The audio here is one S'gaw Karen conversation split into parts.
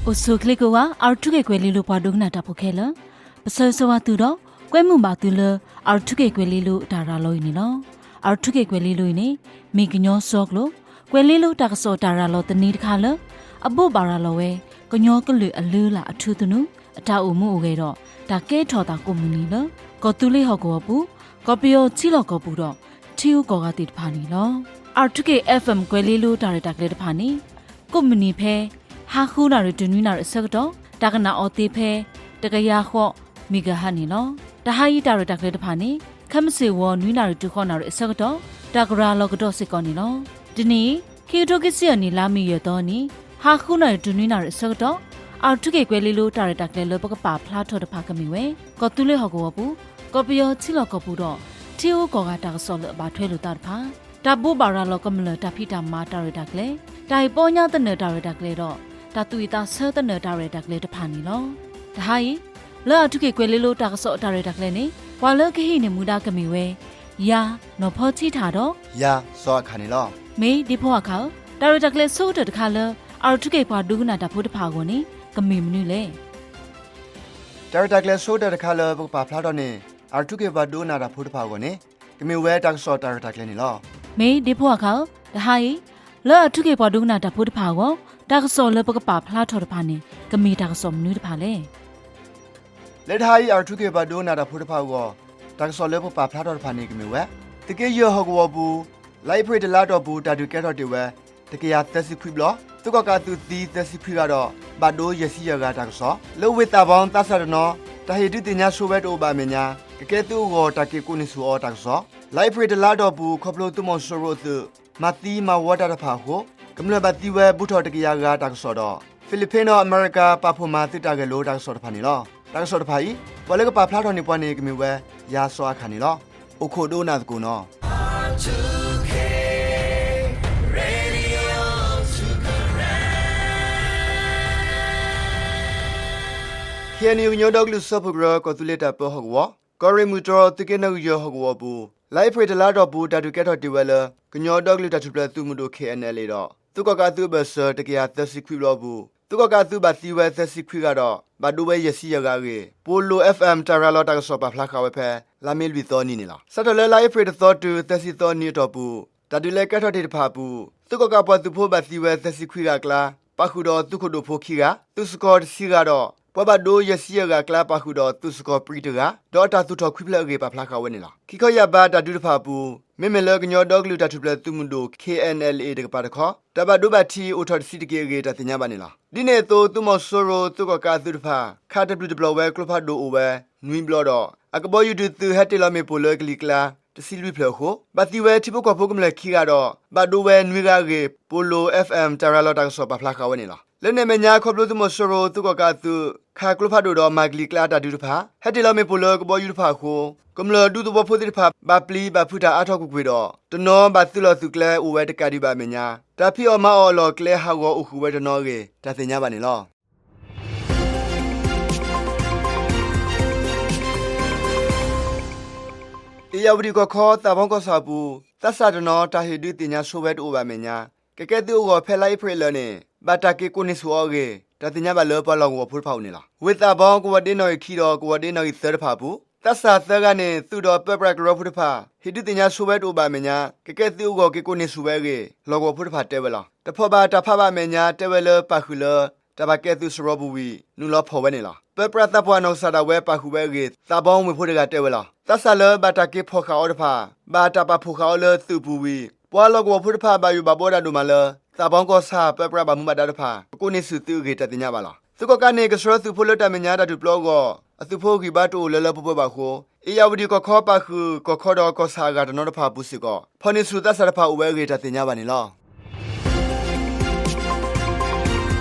အိၣ်ဆူၣ်ချ့ကိးဂၤ အၣ်ရထူခ့ၣ်ကွဲၤလ့လိၤပှၤဒိကနၣ်တၢ်ဖိခဲလၢာ်, ပဆၢဂ့ၤဆၢဝါသုဒီး ကွဲမုာ်ဘၣ်သုလၢ အၣ်ရထူခ့ၣ်ကွဲၤလ့လိၤအတၢ်ရၤလီၤအံၤန့ၣ်လီၤ. အၣ်ရထူခ့ၣ်ကွဲၤလ့လိၤအံၤန့ၣ် မ့ၢ်ကညီစီကျိာ် ကွဲၤလ့လိၤတၢ်ကစီၣ်တၢ်ရၤလီၤသန့တခါလၢ အဘိးဘၣ်ရၤလီၤဝဲ ကညီကလုာ်အလုၢ်အလၢ်အထူသနူ အတၢ်အိၣ်မူအိၣ်ဂဲၤဒီး တၢ်ကဲထီၣ်သးကိးမုၢ်နံၤလၢ ကီၢ်သူလ့ၤဟီၣ်ကဝီၤပူၤ ကီၢ်ပယီၤထံလီၢ်ကီၢ်ပူၤဒီး ထံဂုၤကီၢ်ဂၤသ့ၣ်တဖၣ်န့ၣ်လီၤ. အၣ်ရထူခ့ၣ် FM ကွဲၤလ့လိၤတၢ်ရဲၣ်တၢ်ကျဲၤတဖၣ်န့ၣ် ကိးမုၢ်နံၤဖဲ ဟါဃုနၣ်ရံၣ်တုၤနွံနၣ်ရံၣ်အဆၢကတီၢ် တၢ်ကနၣ်အီၤသ့ဖဲ တကယၤဃိး megahertz န့ၣ်လီၤ. တဟါအံၤတၢ်ရဲၣ်တၢ်ကျဲၤတဖၣ်န့ၣ် ခဲမုၢ်ဆ့ၣ်ဂီၤနွံနၣ်ရံၣ်တုၤဃိးနၣ်ရံၣ်အဆၢကတီၢ် တၢ်ကရၤလီၤကဒီးစ့ၢ်ကီးန့ၣ်လီၤ. တနံၤအံၤ ခံကထိခံဆံယဲၢ်နံၣ် လါမ့ၤယဲၢ်သီနံၤ ဟါဃုနၣ်ရံၣ်တုၤနွံနၣ်ရံၣ်အဆၢကတီၢ် အၣ်ရထူခ့ၣ်ကွဲၤလ့လိၤတၢ်ရဲၣ်တၢ်ကျဲၤလၢပကပာ်ဖျါထီၣ်တဖၣ်ကမ့ၢ်ဝဲ ကီၢ်သူလ့ၤဟီၣ်ကဝီၤပူၤ ကီၢ်ပယီၤထံလီၢ်ကီၢ်ပူၤဒီး ထံဂုၤကီၢ်ဂၤတၢ်ကစီၣ်လၢအဘၣ်ထွဲလိာ်သးတဖၣ်, တၢ်ဘိးဘၣ်ရၤလီၤကမျၢၢ်တၢ်ဖံးတၢ်မၤတၢ်ရဲၣ်တၢ်ကျဲၤ, တၢ်ဟ့ၣ်ပီညါသနၢၣ်တၢ်ရဲၣ်တၢ်ကျဲၤဒီး တၢ်သူၣ်ဝံၣ်သးဆၢသနၢၣ်တၢ်ရဲၣ်တၢ်ကျဲၤတဖၣ်န့ၣ်လီၤ. တဟါအံၤ လၢအၣ်ရထူခ့ၣ်ကွဲၤလ့လိၤတၢ်ကစီၣ်တၢ်ရဲၣ်တၢ်ကျဲၤန့ၣ် ပှၤလၢကဟံးန့ၢ်မူဒါကမ့ၢ်ဝဲ ယၤ နီၢ်ဖီထံထၣ်ဒီး ယၤ စီၤအခၣ်န့ၣ်လီၤ. မ့ၢ်ဒ့ဖိအခၣ်ဧၢ, တၢ်ရဲၣ်တၢ်ကျဲၤဆိကတၢၢ်တခါလၢ အၣ်ရထူခ့ၣ်ပှၤဒိကနၣ်တၢ်ဖိတဖၣ်အဂီၢ်န့ၣ် ကမ့ၢ်မနုၤလဲၣ်. တၢ်ရဲၣ်တၢ်ကျဲၤဆိကတၢၢ်တခါလၢပကပာ်ဖျါထီၣ်န့ၣ် အၣ်ရထူခ့ၣ်ပှၤဒိကနၣ်တၢ်ဖိတဖၣ်အဂီၢ်န့ၣ် ကမ့ၢ်ဝဲတၢ်ကစီၣ်တၢ်ရဲၣ်တၢ်ကျဲၤန့ၣ်လီၤ. မ့ၢ်ဒ့ဖိအခၣ်ဧၢ, တဟါအံၤ လၢအၣ်ရထူခ့ၣ်ပှၤဒိကနၣ်တၢ်ဖိတဖၣ်အဂီၢ် တၢ်ကစီၣ်လၢပကပာ်ဖျါထီၣ်တဖၣ်န့ၣ် ကမ့ၢ်တၢ်ကစီၣ်မနုၤတဖၣ်လဲၣ်. လၢတဟါအံၤ အၣ်ရထူခ့ၣ်ပှၤဒိကနၣ်တၢ်ဖိတဖၣ်အဂီၢ် တၢ်ကစီၣ်လၢပကပာ်ဖျါထီၣ်တဖၣ်န့ၣ် ကမ့ၢ်ဝဲ သုးက့ယဲၢ်ဟီၣ်ကဝီၤပူၤ လါအ့ဖြ့ၣ်တလါအတီၢ်ပူၤ တၢ်ဒုးကဲထီၣ်တ့ၢ်ဝဲ တကယၤသၢဆံခွံဘျီ, သုးကီၣ်ကးအသုးသံသၢဆံခွံဂၤဒီး ဘၣ်ဒိယဲၢ်ဆံယဲၢ်ဂၤတၢ်ကစီၣ်, လၢဝ့ၢ်သးဘီသးစၢ်တနီၤ တၢ်ဟ့ၣ်ဒုးသ့ၣ်ညါဆိဝဲတအိၣ်ဘၣ်အမဲာ်ညါ ကကဲသုးအဂီၢ်တၢ်က့ၤကိးန့ၢ်ဆူၣ်အီၤတၢ်ကစီၣ်, လါအ့ဖြ့ၣ်တလါအတီၢ်ပူၤ ခီဖျိသုးမီၤစိရိၤအသုး မၤသံမၤဝီတၢ်တဖၣ်အဃိ ကမျၢၢ်ဘၣ်သံဝဲဘူးထီၣ်တကယၤဂၤတၢ်ကစီၣ်ဒီး ဖံးလံးပံးဒီးအမဲရကၤ ပာ်ဖှိၣ်မၤသုးတၢ်ဂဲၤလိာ်တၢ်ကစီၣ်တဖၣ်န့ၣ်လီၤ. တၢ်ကစီၣ်တဖၣ်အံၤ ပှၤလၢကပာ်ဖျါထီၣ်န့ၢ်ပှၤန့ၣ် ကမ့ၢ်ဝဲ ယၤစီၤအခၣ်န့ၣ်လီၤ. အိၣ်ခိးဒိကနၣ်သကိးနီၤ. KNU ကညီဒီကလုာ်စၢဖှိၣ်ကရၢ ကီၢ်သူလ့ၤတၢ်ပၢဟီၣ်ကဝီၤ ကီၢ်ရ့ၣ်မုၢ်တြီၢ် သုးက့နၢ်ဂံၢ်ယဲၢ်ဟီၣ်ကဝီၤပူၤ လါအ့ဖြ့ၣ်တလါအတီၢ်ပူၤ တၢ်ဒုးကဲထီၣ်တ့ၢ်ဝဲလၢ ကညီဒီကလုာ်တၢ်ထူၣ်ဖျဲးသုးမုၢ်ဒိၣ် KNLA ဒီး သုးကီၣ်ကးအသုးအဘၢၣ်စၢၤ တကယၤသၢဆံခွံဘျီအပူၤ သုးကီၣ်ကးအသုးဘၣ်သံဝဲသၢဆံခွံဂၤဒီး ဘၣ်ဒိဝဲယဲၢ်ဆံယဲၢ်ဂၤအဂ့ၢ် Polo FM တၢ်ရၤလီၤတၢ်ကစီၣ်ပာ်ဖျါဃာ်ဝဲဖဲ လါမ့ၤလွံၢ်သီနံၤန့ၣ်လီၤ. စးထီၣ်လၢလါအ့ဖြ့ၣ်တသီတုၤ သၢဆံသီနံၤအတီၢ်ပူၤ တၢ်ဒုးလဲၤကဲထီၣ်တ့ၢ်တဖၣ်အပူၤ သုးကီၣ်ကးပှၤသုးဖိဘၣ်သံဝဲသၢဆံခွံဂၤအကျါ ပာ်ဃုာ်ဒီးသုးခိၣ်ဒိၣ်ဖိခံဂၤ, သုးစကီၤတဆံဂၤဒီး ပှၤဘၣ်ဒိယဲၢ်ဆံယဲၢ်ဂၤအကျါ ပာ်ဃုာ်ဒီးသုးစကီၤပြံတဂၤ ဒီးအတၢ်သူၣ်ထီၣ်ခွံဖျၢၣ်အဂ့ၢ် ပာ်ဖျါဃာ်ဝဲန့ၣ်လီၤ. ခံခီယာ်ဘးတၢ်ဒုးတဖၣ်အပူၤ မ့မ့ၢ်လၢကညီဒီကလုာ်တၢ်ထူၣ်ဖျဲးသုးမုၢ်ဒိၣ် KNLA တကပၤတခီ တၢ်ဘၣ်ဒိဘၣ်ထံးအိၣ်ထီၣ်တဆံးတက့ၢ်အဂ့ၢ် တၢ်သ့ၣ်ညါဘၣ်န့ၣ်လီၤ. ဒ်န့ၣ်အသိး သုးမီၤစိရိၤ သုးကီၣ်ကးအသုးတဖၣ် ခးတပျုာ်တပျီၢ်ဝဲကျိဖးဒိၣ်အိၣ်ဝဲ နွံဘျီဒီး အကဘီယူၤဒုးသုးဟဲတ့ၢ်လီၤမ့ၣ်ပိၢ်လၢကလံၤကျါ တဆံလွံၢ်ဖျၢၣ်အဃိ ဘၣ်သံဝဲထံဖိကီၢ်ဖိကမျၢၢ်ခံဂၤဒီး ဘၣ်ဒိဝဲနွံဂၤအဂ့ၢ် Polo FM တၢ်ရၤလီၤတၢ်ကစီၣ်ပာ်ဖျါဃာ်ဝဲန့ၣ်လီၤ. လၢန့ၣ်အမဲာ်ညါ ခီဖျိသုးမီၤစိရိၤ သုးကီၣ်ကးအသုး ခးကျိဖးဒိၣ်ဒီးမၤကလံၤကျါတၢ်ဒုးတဖၣ် ဟဲတ့ၢ်လီၤမ့ၣ်ပိၢ်လၢကဘီယူၤတဖၣ်အဃိ ကမျၢၢ်ဒူသဝီဖိသ့ၣ်တဖၣ် ဘၣ်ပျံၤဘၣ်ဖုးတၢ်အါထီၣ်ကွ့ၢ်ကွ့ၢ်ဒီး တနီၤဘၣ်သုးလီၢ်သုးကျဲအိၣ်ဝဲတကးဒံးဘၣ်အမဲာ်ညါ တၢ်ဖံးအီၣ်မၤအီၣ်အလီၢ်အကျဲဟးဂီၤအိၣ်ဃုာ်ဝဲတနီၤအဂ့ၢ် တၢ်သ့ၣ်ညါဘၣ်န့ၣ်လီၤ. အ့ၣ်ယၣ်ဝတံၣ်ကီၢ်ခီ သးဘီကီၢ်ဆၣ်အပူၤ သးစၢ်တနီၤ တၢ်ဟ့ၣ်ဒုးသ့ၣ်ညါဆိဝဲတအိၣ်ဘၣ်အမဲာ်ညါ ကကဲသုးအဂီၢ်ဖဲလါအ့ဖြ့ၣ်အလၢာ်န့ၣ် ဘၣ်တၢ်က့ၤကိးန့ၢ်ဆူၣ်အီၤအဂ့ၢ် တၢ်သ့ၣ်ညါဘၣ်လၢပှၤလီၢ်ကဝီၤဖိတဖၣ်အအိၣ်န့ၣ်လီၤ. ဝ့ၢ်သးဘီ ကဝီၤဒ့နီၣ်ဂံၢ်ခံဒီး ကဝီၤဒ့နီၣ်ဂံၢ်သၢတဖၣ်အပူၤ သးစၢ်သၢဂၤန့ၣ် သုးဒီးပၢပြးကရၢဖိတဖၣ် ဟ့ၣ်ဒုးသ့ၣ်ညါဆိဝဲတအိၣ်ဘၣ်အမဲာ်ညါ ကကဲသုးအဂီၢ်က့ၤကိးန့ၢ်ဆူၣ်ဝဲအဂ့ၢ် လီၢ်ကဝီၤဖိတဖၣ်တဲဝဲလီၤ. တဖီၣ်ဘၣ်တၢ်ဖးဘၣ်အမဲာ်ညါ တဲဝဲလၢပာ်ဃုာ်လၢ တၢ်ဘၣ်ကဲသုးစရီပူၤဝံၤ နုာ်လီၤဖီၣ်ဝဲန့ၣ်လီၤ. ပၢပြးသးပှၢ်နီၢ်ကစၢ်ဒၣ်ဝဲပာ်ဃုာ်ဝဲအဂ့ၢ် သးဘီဝ့ၢ်ဖိတဂၤတဲဝဲလီၤ. သးစၢ်လၢဘၣ်တၢ်က့ၤဖီၣ်ဃာ်အီၤတဖၣ် ဘၣ်တၢ်ပာ်ဖှိၣ်ဃာ်အီၤလၢသုးအပူၤဝံၤ ပှၤလီၢ်ကဝီၤဖိတဖၣ်ဘၣ်ယိၣ်ဘၣ်ဘှီဒၣ်ဒိၣ်မးလၢ သးဘီကီၢ်ဆၣ်ပၢပြးဘၣ်မူဘၣ်ဒါတဖၣ် ကကိးန့ၢ်ဆူၣ်သုးအဂ့ၢ်တၢ်သ့ၣ်ညါဘၣ်လီၤ. သုးကီၣ်ကးန့ၣ် ကဆှၢသုးဖိလၢတၢ်မဲာ်ညါတၢ်ဒုးပျီအဂီၢ် အသုးဖိဂံၢ်ဘါတအိၣ်လၢလၢပှဲၤပှဲၤဘၣ်အဃိ အ့ၣ်ယၣ်ဝတံၣ်ကီၢ်ခီပာ်ဃုာ် ကီၢ်ခီဒီးကီၢ်ဆၣ်အဂၤတနီၤတဖၣ်အပူၤစ့ၢ်ကီး ဖီၣ်န့ၢ်ဆူၣ်သးစၢ်တဖၣ်အိၣ်ဝဲအဂ့ၢ်တၢ်သ့ၣ်ညါဘၣ်န့ၣ်လီၤ.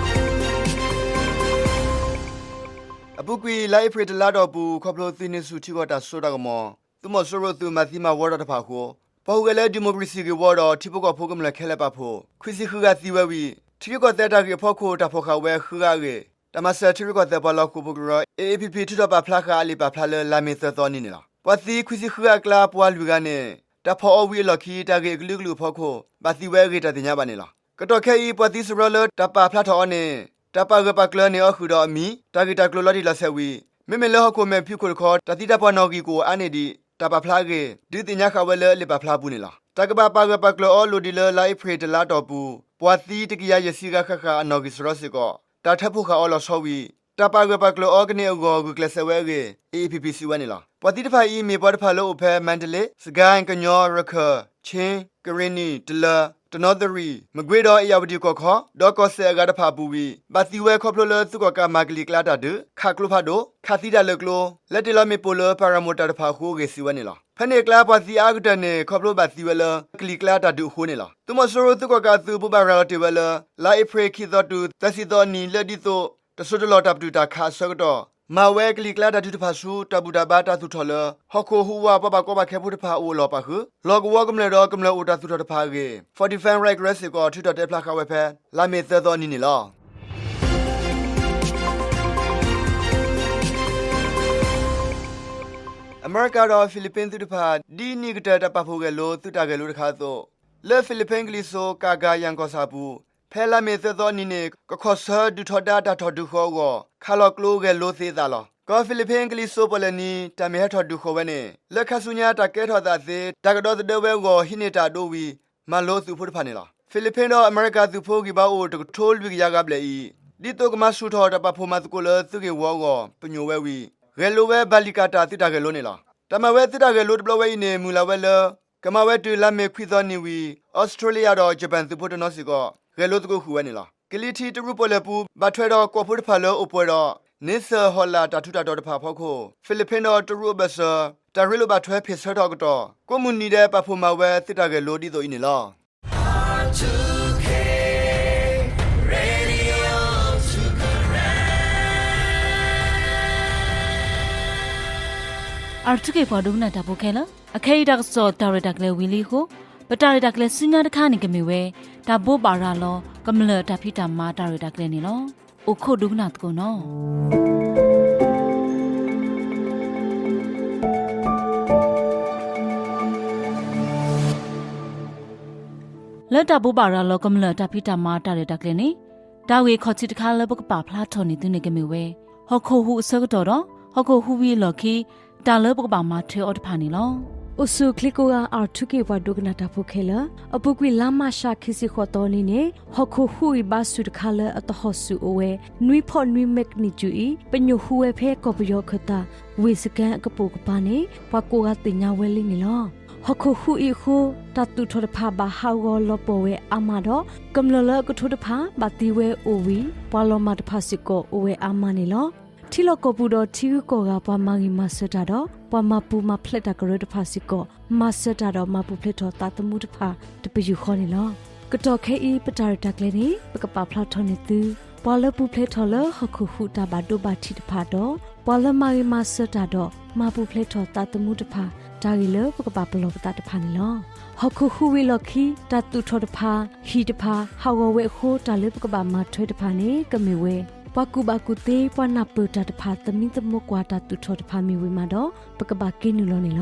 အပူၤကွံာ် လါအ့ဖြ့ၣ်တလါအတီၢ်ပူၤ ခီဖျိသုးဟံးန့ၢ်ဆူၣ်ထံကီၢ်တၢ်စိတၢ်ကမီၤ သုးမီၤစိရိၤသုးမၤသံမၤဝီတၢ်တဖၣ်အဃိ ပှၤဟူးဂဲၤလၢဒံၣ်မိၣ်ကရ့ၣ်စံၣ်ဂ့ၢ်ဝီဒီး ထံဖိကီၢ်ဖိကမျၢၢ်ခဲလၢာ်ပာ်ဖှိၣ် ခွံဆံဃုဂၤသံဝဲဝံၤ ထံရူၢ်ကီၢ်သဲးတၢ်ဂ့ၢ်အဖီခိၣ် တၢ်ဖီၣ်ဃာ်ဝဲဃုဂၤအဂ့ၢ် တၢ်မၤစၢၤထံရူၢ်ကီၢ်သဲးပှၤလီၢ်ဃိာ်ဖိကရၢ AAPP ထုးထီၣ်ပာ်ဖျါဃာ် အလံာ်ပာ်ဖျါလၢလါမ့ၤသၢသီအနံၤန့ၣ်လီၤ. ပှၤသံခွံဆံဃုဂၤအကျါ ပှၤလွံၢ်ဂၤန့ၣ် တၢ်ဖီၣ်အီၤဝံၤအလီၢ်ခံ တၢ်ဂ့ၢ်အကလုာ်ကလုာ်အဖီခိၣ် ဘၣ်သံဝဲအဂ့ၢ်တၢ်သ့ၣ်ညါဘၣ်န့ၣ်လီၤ. ကတီၢ်ခဲအံၤ ပှၤသံစရီလၢတၢ်ပာ်ဖျါထီၣ်အီၤန့ၣ် တၢ်ပာ်ဂၢၢ်ပာ်ကျၢၤန့ၣ်အီၤဃုာ်ဒီးအမံၤ, တၢ်ဂ့ၢ်တၢ်ကျိၤလီၤတံၢ်လီၤဆဲးဝံၤ မ့မ့ၢ်လၢဟီၣ်ခိၣ်မဲာ်ဖံးခိၣ်တခီ တၢ်သံတၢ်ပှၢ်နီၣ်ဂံၢ်ကအိၣ်အါန့ၢ်ဒံး တၢ်ပာ်ဖျါအဂ့ၢ် ဒုးသ့ၣ်ညါဃာ်ဝဲလၢအလံာ်ပာ်ဖျါအပူၤန့ၣ်လီၤ. တၢ်ကဘၣ်ပာ်ဂၢၢ်ပာ်ကျၢၤအီၤလိၣ်ဒံးလၢ လါအ့ဖြ့ၣ်တလါအတီၢ်ပူၤ ပှၤသံတကယၤယဲၢ်ဆံဂၤဃၣ်ဃၣ်အနီၣ်ဂံၢ်စရီစ့ၢ်ကီး တၢ်ထၢဖှိၣ်ဃာ်အီၤလီၤဆီဝံၤ တၢ်ပာ်ဂၢၢ်ပာ်ကျၢၤအီၤကန့ၢ်အဂီၢ် ဂုာ်ကျဲးစၢးဝဲအဂ့ၢ် AAPP စံးဝဲန့ၣ်လီၤ. ပှၤသံတဖၣ်အံၤ မ့ၢ်ပှၤတဖၣ်လၢအိၣ်ဖဲ မါတလ့, စကဲ, ကညီ, ရခၢၣ်, ခ့ၣ်, ကရ့ၣ်နံၣ်, တလၢ, တနီသရံၣ်, မကွ့ဒီး အ့ၣ်ယၣ်ဝတံၣ်ကီၢ်ခီ ဒီးကီၢ်စဲၣ်အဂၤတဖၣ်အပူၤဝံၤ ဘၣ်သံဝဲခီဖျိလၢသုးကီၣ်ကးမၤကလံၤကျါတၢ်ဒုး, ခးကျိဖးဒိၣ်, ခးသံတၢ်လၢကျိ, လဲၤတ့ၢ်လီၤမ့ၣ်ပိၢ်လၢ ပၤရၤမိၣ်တၢ်တဖၣ်အဃိအဂ့ၢ် စံးဝဲန့ၣ်လီၤ. ဖဲန့ၣ်အကျါ ပှၤသံအါကတၢၢ်န့ၣ် ခီဖျိဘၣ်သံဝဲလၢ ကလံၤကျါတၢ်ဒုးအဃိန့ၣ်လီၤ. သုးမီၤစိရိၤသုးကီၣ်ကးအသုးဘိးဘၣ်ရၤလီၤတ့ၢ်ဝဲလၢ လါအ့ဖြ့ၣ်ခံသီတုၤ သၢဆံသီအနံၤ လၢဒ်သိး တစိၢ်တလီၢ်တၢ်ပတုာ်တၢ်ခးအဆၢကတီၢ် မၤဝဲကလံၤကျါတၢ်ဒုးတဖၣ်ဆူ တၢ်ဘူၣ်တၢ်ဘါတၢ်သူၣ်ထီၣ်လၢ ဟီၣ်ခိၣ်ဟူးဝးပှၤဘၣ်ကီဘၣ်ခဲဖိတဖၣ်အအိၣ်အလီၢ်ပာ်ဃုာ် လီၢ်ကဝီၤကမျၢၢ်ဒီးကမျၢၢ်အိၣ်တၢ်သူၣ်ထီၣ်တဖၣ်အဂ့ၢ် Fortify Right ကရၢစ့ၢ်ကီး ထုးထီၣ်တဲဖျါဃာ်ဝဲဖဲ လါမ့ၤသၢသီအနံၤန့ၣ်လီၤ. အမဲရကၤဒီး ဖံလံးပ့ၣ်သုးတဖၣ် ဒ်နံၣ်ကတၢၢ်တၢ်ပာ်ဖှိၣ်ဂဲၤလိ သုးတၢ်ဂဲၤလိတခါအသိး လၢဖံလံးပ့ၣ်ကလံၤစိး ကၤကၤယၣ်ကီၢ်ဆၣ်အပူၤ ဖဲလါမ့ၤသၢသီအနံၤန့ၣ် ကခီၣ်ဆၢဒုးထီဒါတၢ်ထီၣ်ဒုးဃီအဂီၢ် ခးလီၤကျိဂဲၤလိသ့အသးလီၤ. ကီၢ်ဖံလံးပ့ၣ်ကလံၤစိးပီၣ်လဲၣ်နံၤ တၢ်မ့ၢ်ဟဲထီၣ်ဒုးဃီၤဝဲန့ၣ် လၢခါဆူညါတၢ်ကဲထီၣ်သးသ့ တၢ်ကဒီသဒၢဝဲအဂီၢ် ဟံးန့ၢ်တၢ်အဒိဝံၤ မၤလိသုးဖိတဖၣ်န့ၣ်လီၤ. ဖံလံးပ့ၣ်ဒီးအမဲရကၤသုးဖိဂံၢ်ဘါအိၣ် တကထိလွံၢ်ကယၤဂၤဘျဲၣ်အံၤ ဒ်သိးကမၤဆူၣ်ထီၣ်တၢ်ပာ်ဖှိၣ်မၤသကိးလၢသုးဂ့ၢ်ဝီအဂီၢ် ပညိၣ်ဝဲဝံၤ ဂဲၤလိဝဲ ဘၣ်လံၤကၣ်တၢ်သုးတၢ်ဂဲၤလိန့ၣ်လီၤ. တၢ်မၤဝဲသုးတၢ်ဂဲၤလိတဘျီဝဲအံၤန့ၣ် မုၢ်လၢ်ဝဲလၢ ကမၤဝဲတုၤလါမ့ၤခွံသီနံၤဝံၤ အီစထြ့လယါဒီး ယပၣ်သုးဖိတနီၤစ့ၢ်ကီး ဂဲၤလိသကိးဃုာ်ဝဲန့ၣ်လီၤ. ကလံၤထံးတရူးပီၣ်လဲၣ်ပူၤ ဘၣ်ထွဲဒီးကီၢ်ဖိတဖၣ်လၢအိၣ်ပှဲၤဒီး န့ဆၢၣ်ဟီၣ်လာ်တၢ်ထူးတၢ်တီၤတဖၣ်အဖီခိၣ် ဖံလံးပ့ၣ်ဒီးတရူးအဘၢၣ်စၢၤ တၢ်ရ့လိာ်ဘၣ်ထွဲဖ့ၣ်ဆၢထီၣ်အကတီၢ် ကိးမုၢ်နံၤဒဲးပာ်ဖှိၣ်မၤဝဲသုးတၢ်ဂဲၤလိဒ်သိးအံၤန့ၣ်လီၤ. အါထူခ့ၣ်ပှၤဒိကနၣ်တၢ်ဖိခဲလၢာ်, အခဲအံၤတၢ်ကစီၣ်တၢ်ရဲၣ်တၢ်ကျဲၤဝံၤလံအဃိ, ပတၢ်ရဲၣ်တၢ်ကျဲၤဆူညါတခါန့ၣ်ကမ့ၢ်ဝဲ တၢ်ဘိးဘၣ်ရၤလီၤ ကမျၢၢ်အတၢ်ဖံးတၢ်မၤတၢ်ရဲၣ်တၢ်ကျဲၤန့ၣ်လီၤ. အိၣ်ခိးဒိကနၣ်သကိးနီၤ. လၢတၢ်ဘိးဘၣ်ရၤလီၤကမျၢၢ်အတၢ်ဖံးတၢ်မၤတၢ်ရဲၣ်တၢ်ကျဲၤန့ၣ်, တၢ်ဂ့ၢ်ခီၣ်ထံးတခါလၢပကပာ်ဖျါထီၣ်န့ၢ်သုန့ၣ်ကမ့ၢ်ဝဲ ဟီၣ်ခိၣ်ဟူးအဆၢကတီၢ်ဒီး ဟီၣ်ခိၣ်ဟူးဝံၤအလီၢ်ခံ တၢ်လၢပကဘၣ်မၤထွဲအီၤတဖၣ်န့ၣ်လီၤ. အိၣ်ဆူၣ်အိၣ်ချ့ကိးဂၤ အါထူခ့ၣ် ပှၤဒိကနၣ်တၢ်ဖိခဲလၢာ်, အပူၤကွံာ်လါမးရှးခံဆံဃိးသီနံၤန့ၣ် ဟီၣ်ခိၣ်ဟူးအံၤဘါစူၤတခါလၢအသဟီၣ်စူၤအိၣ်ဝဲ နွံဖီၣ်နွံမဲးကနံၣ်စူၤအံၤ ပညိၣ်ဟူးဝဲဖဲကီၢ်ပယီၤခၢၣ်သး ဝ့ၢ်စကဲအကပိာ်ကပၤန့ၣ် ပှၤကိးဂၤသ့ၣ်ညါဝဲလံန့ၣ်လီၤ. ဟီၣ်ခိၣ်ဟူးအံၤအဃိ တၢ်သူၣ်ထီၣ်တဖၣ်ဘၣ်ဟးဂီၤလီၤပှီၢ်ဝဲအါမးဒီး ကမျၢၢ်လၢအကထိတဖၣ် ဘၣ်သံဝဲအိၣ်ဝံၤ ပှၤလီၤမၢ်တဖၣ်စ့ၢ်ကီးအိၣ်ဝဲအါမးန့ၣ်လီၤ. ထံလီၢ်ကီၢ်ပူၤဒီးထံဂုၤကီၢ်ဂၤပှၤမၤဂ့ၤမၤစၢၤတၢ်ဒီး ပှၤမၤပူၤမၤဖျဲးတၢ်ကရၢတဖၣ်စ့ၢ်ကီး မၤစၢၤတၢ်ဒီးမၤပူၤဖျဲးထီၣ်သးသမူတဖၣ်တပယူာ်ဃီန့ၣ်လီၤ. ကတီၢ်ခဲအံၤ ပတၢ်ရဲၣ်တၢ်ကျဲၤန့ၣ် ပကပာ်ဖျါထီၣ်န့ၢ်သု ပှၤလၢပူၤဖျဲးထီၣ်လၢဟီၣ်ခိၣ်ဟူးတၢ်ဘၣ်ဒိဘၣ်ထံးတဖၣ်ဒီး ပှၤလၢမၤဂ့ၤမၤစၢၤတၢ်ဒီး မၤပူၤဖျဲးထီၣ်သးသမူတဖၣ် တၢ်ဂ့ၢ်လၢပကဘၣ်ပလီၢ်ပသးတဖၣ်န့ၣ်လီၤ. ဟီၣ်ခိၣ်ဟူးဝံၤအလီၢ်ခံ တၢ်သူၣ်ထီၣ်တဖၣ် ဟံၣ်တဖၣ် ဟးဂီၤဝဲအဃိ တၢ်လၢပကဘၣ်မၤထွဲတဖၣ်န့ၣ် ကမ့ၢ်ဝဲ ပှၤကူၣ်ဘၣ်ကူၣ်သ့ ပှၤနၢ်ပၢၢ်တၢ်တဖၣ် သမံသမိးကွၢ်တၢ်သူၣ်ထီၣ်တဖၣ်မ့ၢ်ဝံၤမးဒီး ပကဘၣ်က့ၤနုာ်လီၤန့ၣ်လ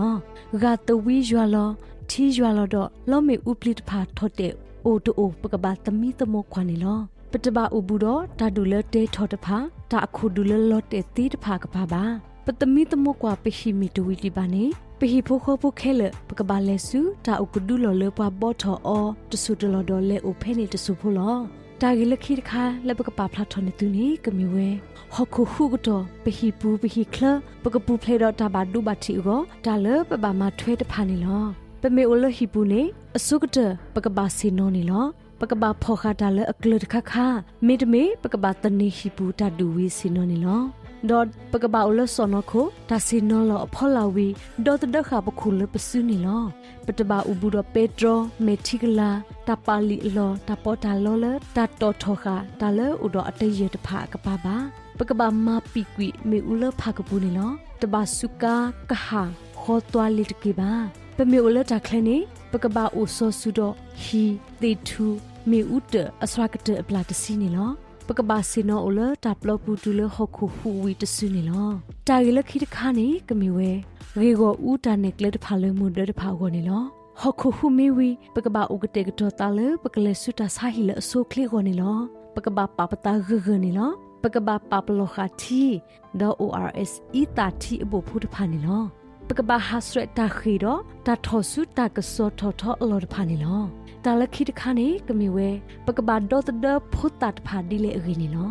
ီၤ. ဂာ်သဝံယွၤလီၤ, ထံယွၤလီၤဒီး လီမ့ၣ်အူပျံၤတဖၣ်ထီၣ်တဲာ်အိၣ်တအိၣ် ပကဘၣ်သမံသမိးကွၢ်န့ၣ်လီၤ. ပတဘၣ်အိၣ်ဘူးဒီးတၢ်ဒူၣ်လၢတဲထီၣ်တဖၣ်, တၢ်အခိၣ်ဒူၣ်လၢလီၤတဲာ်သ့တဖၣ်အကပၤဘၣ်. ပသမံသမိးကွၢ်ပဟံၣ်မ့ၢ်တဝံၤဒံးဘၣ်န့ၣ် ပဟံၣ်ဖိဃီဖိခဲလၢာ် ပကဘၣ်လဲၤဆူတၢ်အိၣ်ကဒုလီၢ်လၢပှၤဘှီထီၣ်အီၤတစိၢ်တလီၢ်ဒီးလဲၤအိၣ်ဖဲန့ၣ်တစိၢ်ဖိလီၤ. တၢ်ဂ့ၢ်လၢခံတခါလၢပကပာ်ဖျါထီၣ်န့ၢ်သုန့ၣ် ကမ့ၢ်ဝဲ ဟီၣ်ခိၣ်ဟူးအကတီၢ် ပဟံၣ်ပူၤပဟံၣ်ချၢ ပကပူၤဖျဲးဒီးတၢ်ဘၣ်ဒိဘၣ်ထံးအဂီၢ် တၢ်လၢပဘၣ်မၤထွဲတဖၣ်န့ၣ်လီၤ. ပမ့ၢ်အိၣ်လၢဟံၣ်ပူၤန့ၣ် အဆိကတၢၢ် ပကဘၣ်ဆ့ၣ်နီၤန့ၣ်လီၤ. ပကဘၣ်ဖီၣ်ဃာ်တၢ်လၢအကျၢၤတခါခါ, မ့တမ့ၢ် ပကဘၣ်သန့ၤဟံၣ်ပူၤတၢ်ဒူၣ်ဝံၤဆ့ၣ်နီၤန့ၣ်လီၤ. ဒီးပကဘၣ်အိၣ်လၢစီၢ်နီၤခိၣ် တၢ်ဆ့ၣ်နီၤလီၤအဖီလာ်ဝံၤ ဒီသဒၢဃာ်ပခိၣ်လၢပစုန့ၣ်လီၤ. ပတဘၣ်အိၣ်ဘူးဒီးပဲတြီ, မဲာ်ထံကလၤ, တၢ်ပာ်လံာ်အလီၢ်, တၢ်ပီးတၢ်လီလၢ တၢ်တီၣ်ထီၣ်ဃာ် တၢ်လၢအိၣ်ဒီးအတယၢၢ်တဖၣ်အကပၤဘၣ်. ပကဘၣ်မၤပံာ်ကွံာ်မ့ၣ်အူလၢဖၣ်ကပူၤန့ၣ်လီၤ. တဘၣ်စူးကါကဟၣ်ဃီသွါလ့ၤတက့ၢ်ဘၣ်. ပမ့ၢ်အိၣ်လၢတၢ်ချၢန့ၣ် ပကဘၣ်အိၣ်စီၤစုၤဒီးဟံၣ်, သ့ၣ်ထူၣ်, မ့ၣ်အူတၢၣ် အစှၤကတၢၢ်အပျၢ်တဆံန့ၣ်လီၤ. ပကဘၣ်ဆ့ၣ်နီၤအိၣ်လၢတၢ်ပျီပူၤတုၤလၢဟီၣ်ခိၣ်ဟူးဝံၤတစုန့ၣ်လီၤ. တၢ်ဂ့ၢ်လၢခံတခါန့ၣ် ကမ့ၢ်ဝဲ ဂ့ၢ်ဂီၢ်အူတၢ်နဲၣ်ကျဲတဖၣ်လၢမိၢ်ဒၢတဖၣ်အဂီၢ်န့ၣ်လီၤ. ဟီၣ်ခိၣ်ဟူးမ့ၢ်ဝံၤ ပကဘၣ်အိၣ်ကတဲာ်ကတီၤသးလၢ ပကလဲၤဆူတၢ်ဆါဟံၣ်လၢအဆိအချ့အဂီၢ်န့ၣ်လီၤ. ပကဘၣ်ပာ်ပသးဂၢၢ်ဂၢၢ်န့ၣ်လီၤ. ပကဘၣ်ပာ်ပလီၢ်ဃာ်ထံ ဒီး အိၣ်အၣ်အၣ်အ့း အံသၣ်ထံအဘိၣ်ဖိတဖၣ်န့ၣ်လီၤ. ပကဘၣ်ဟးဆှဲးတၢ်ဃ့ၢ်ဒီး တၢ်ထီၣ်ဆူတၢ်ကစီၣ်ထီၣ်ထီအလီၢ်တဖၣ်န့ၣ်လီၤ. တၢ်လၢခံတခါန့ၣ် ကမ့ၢ်ဝဲ ပကဘၣ်ဒီသဒၢဖိသၣ်တဖၣ်ဒ်လဲၣ်အဂ့ၢ်န့ၣ်လီၤ.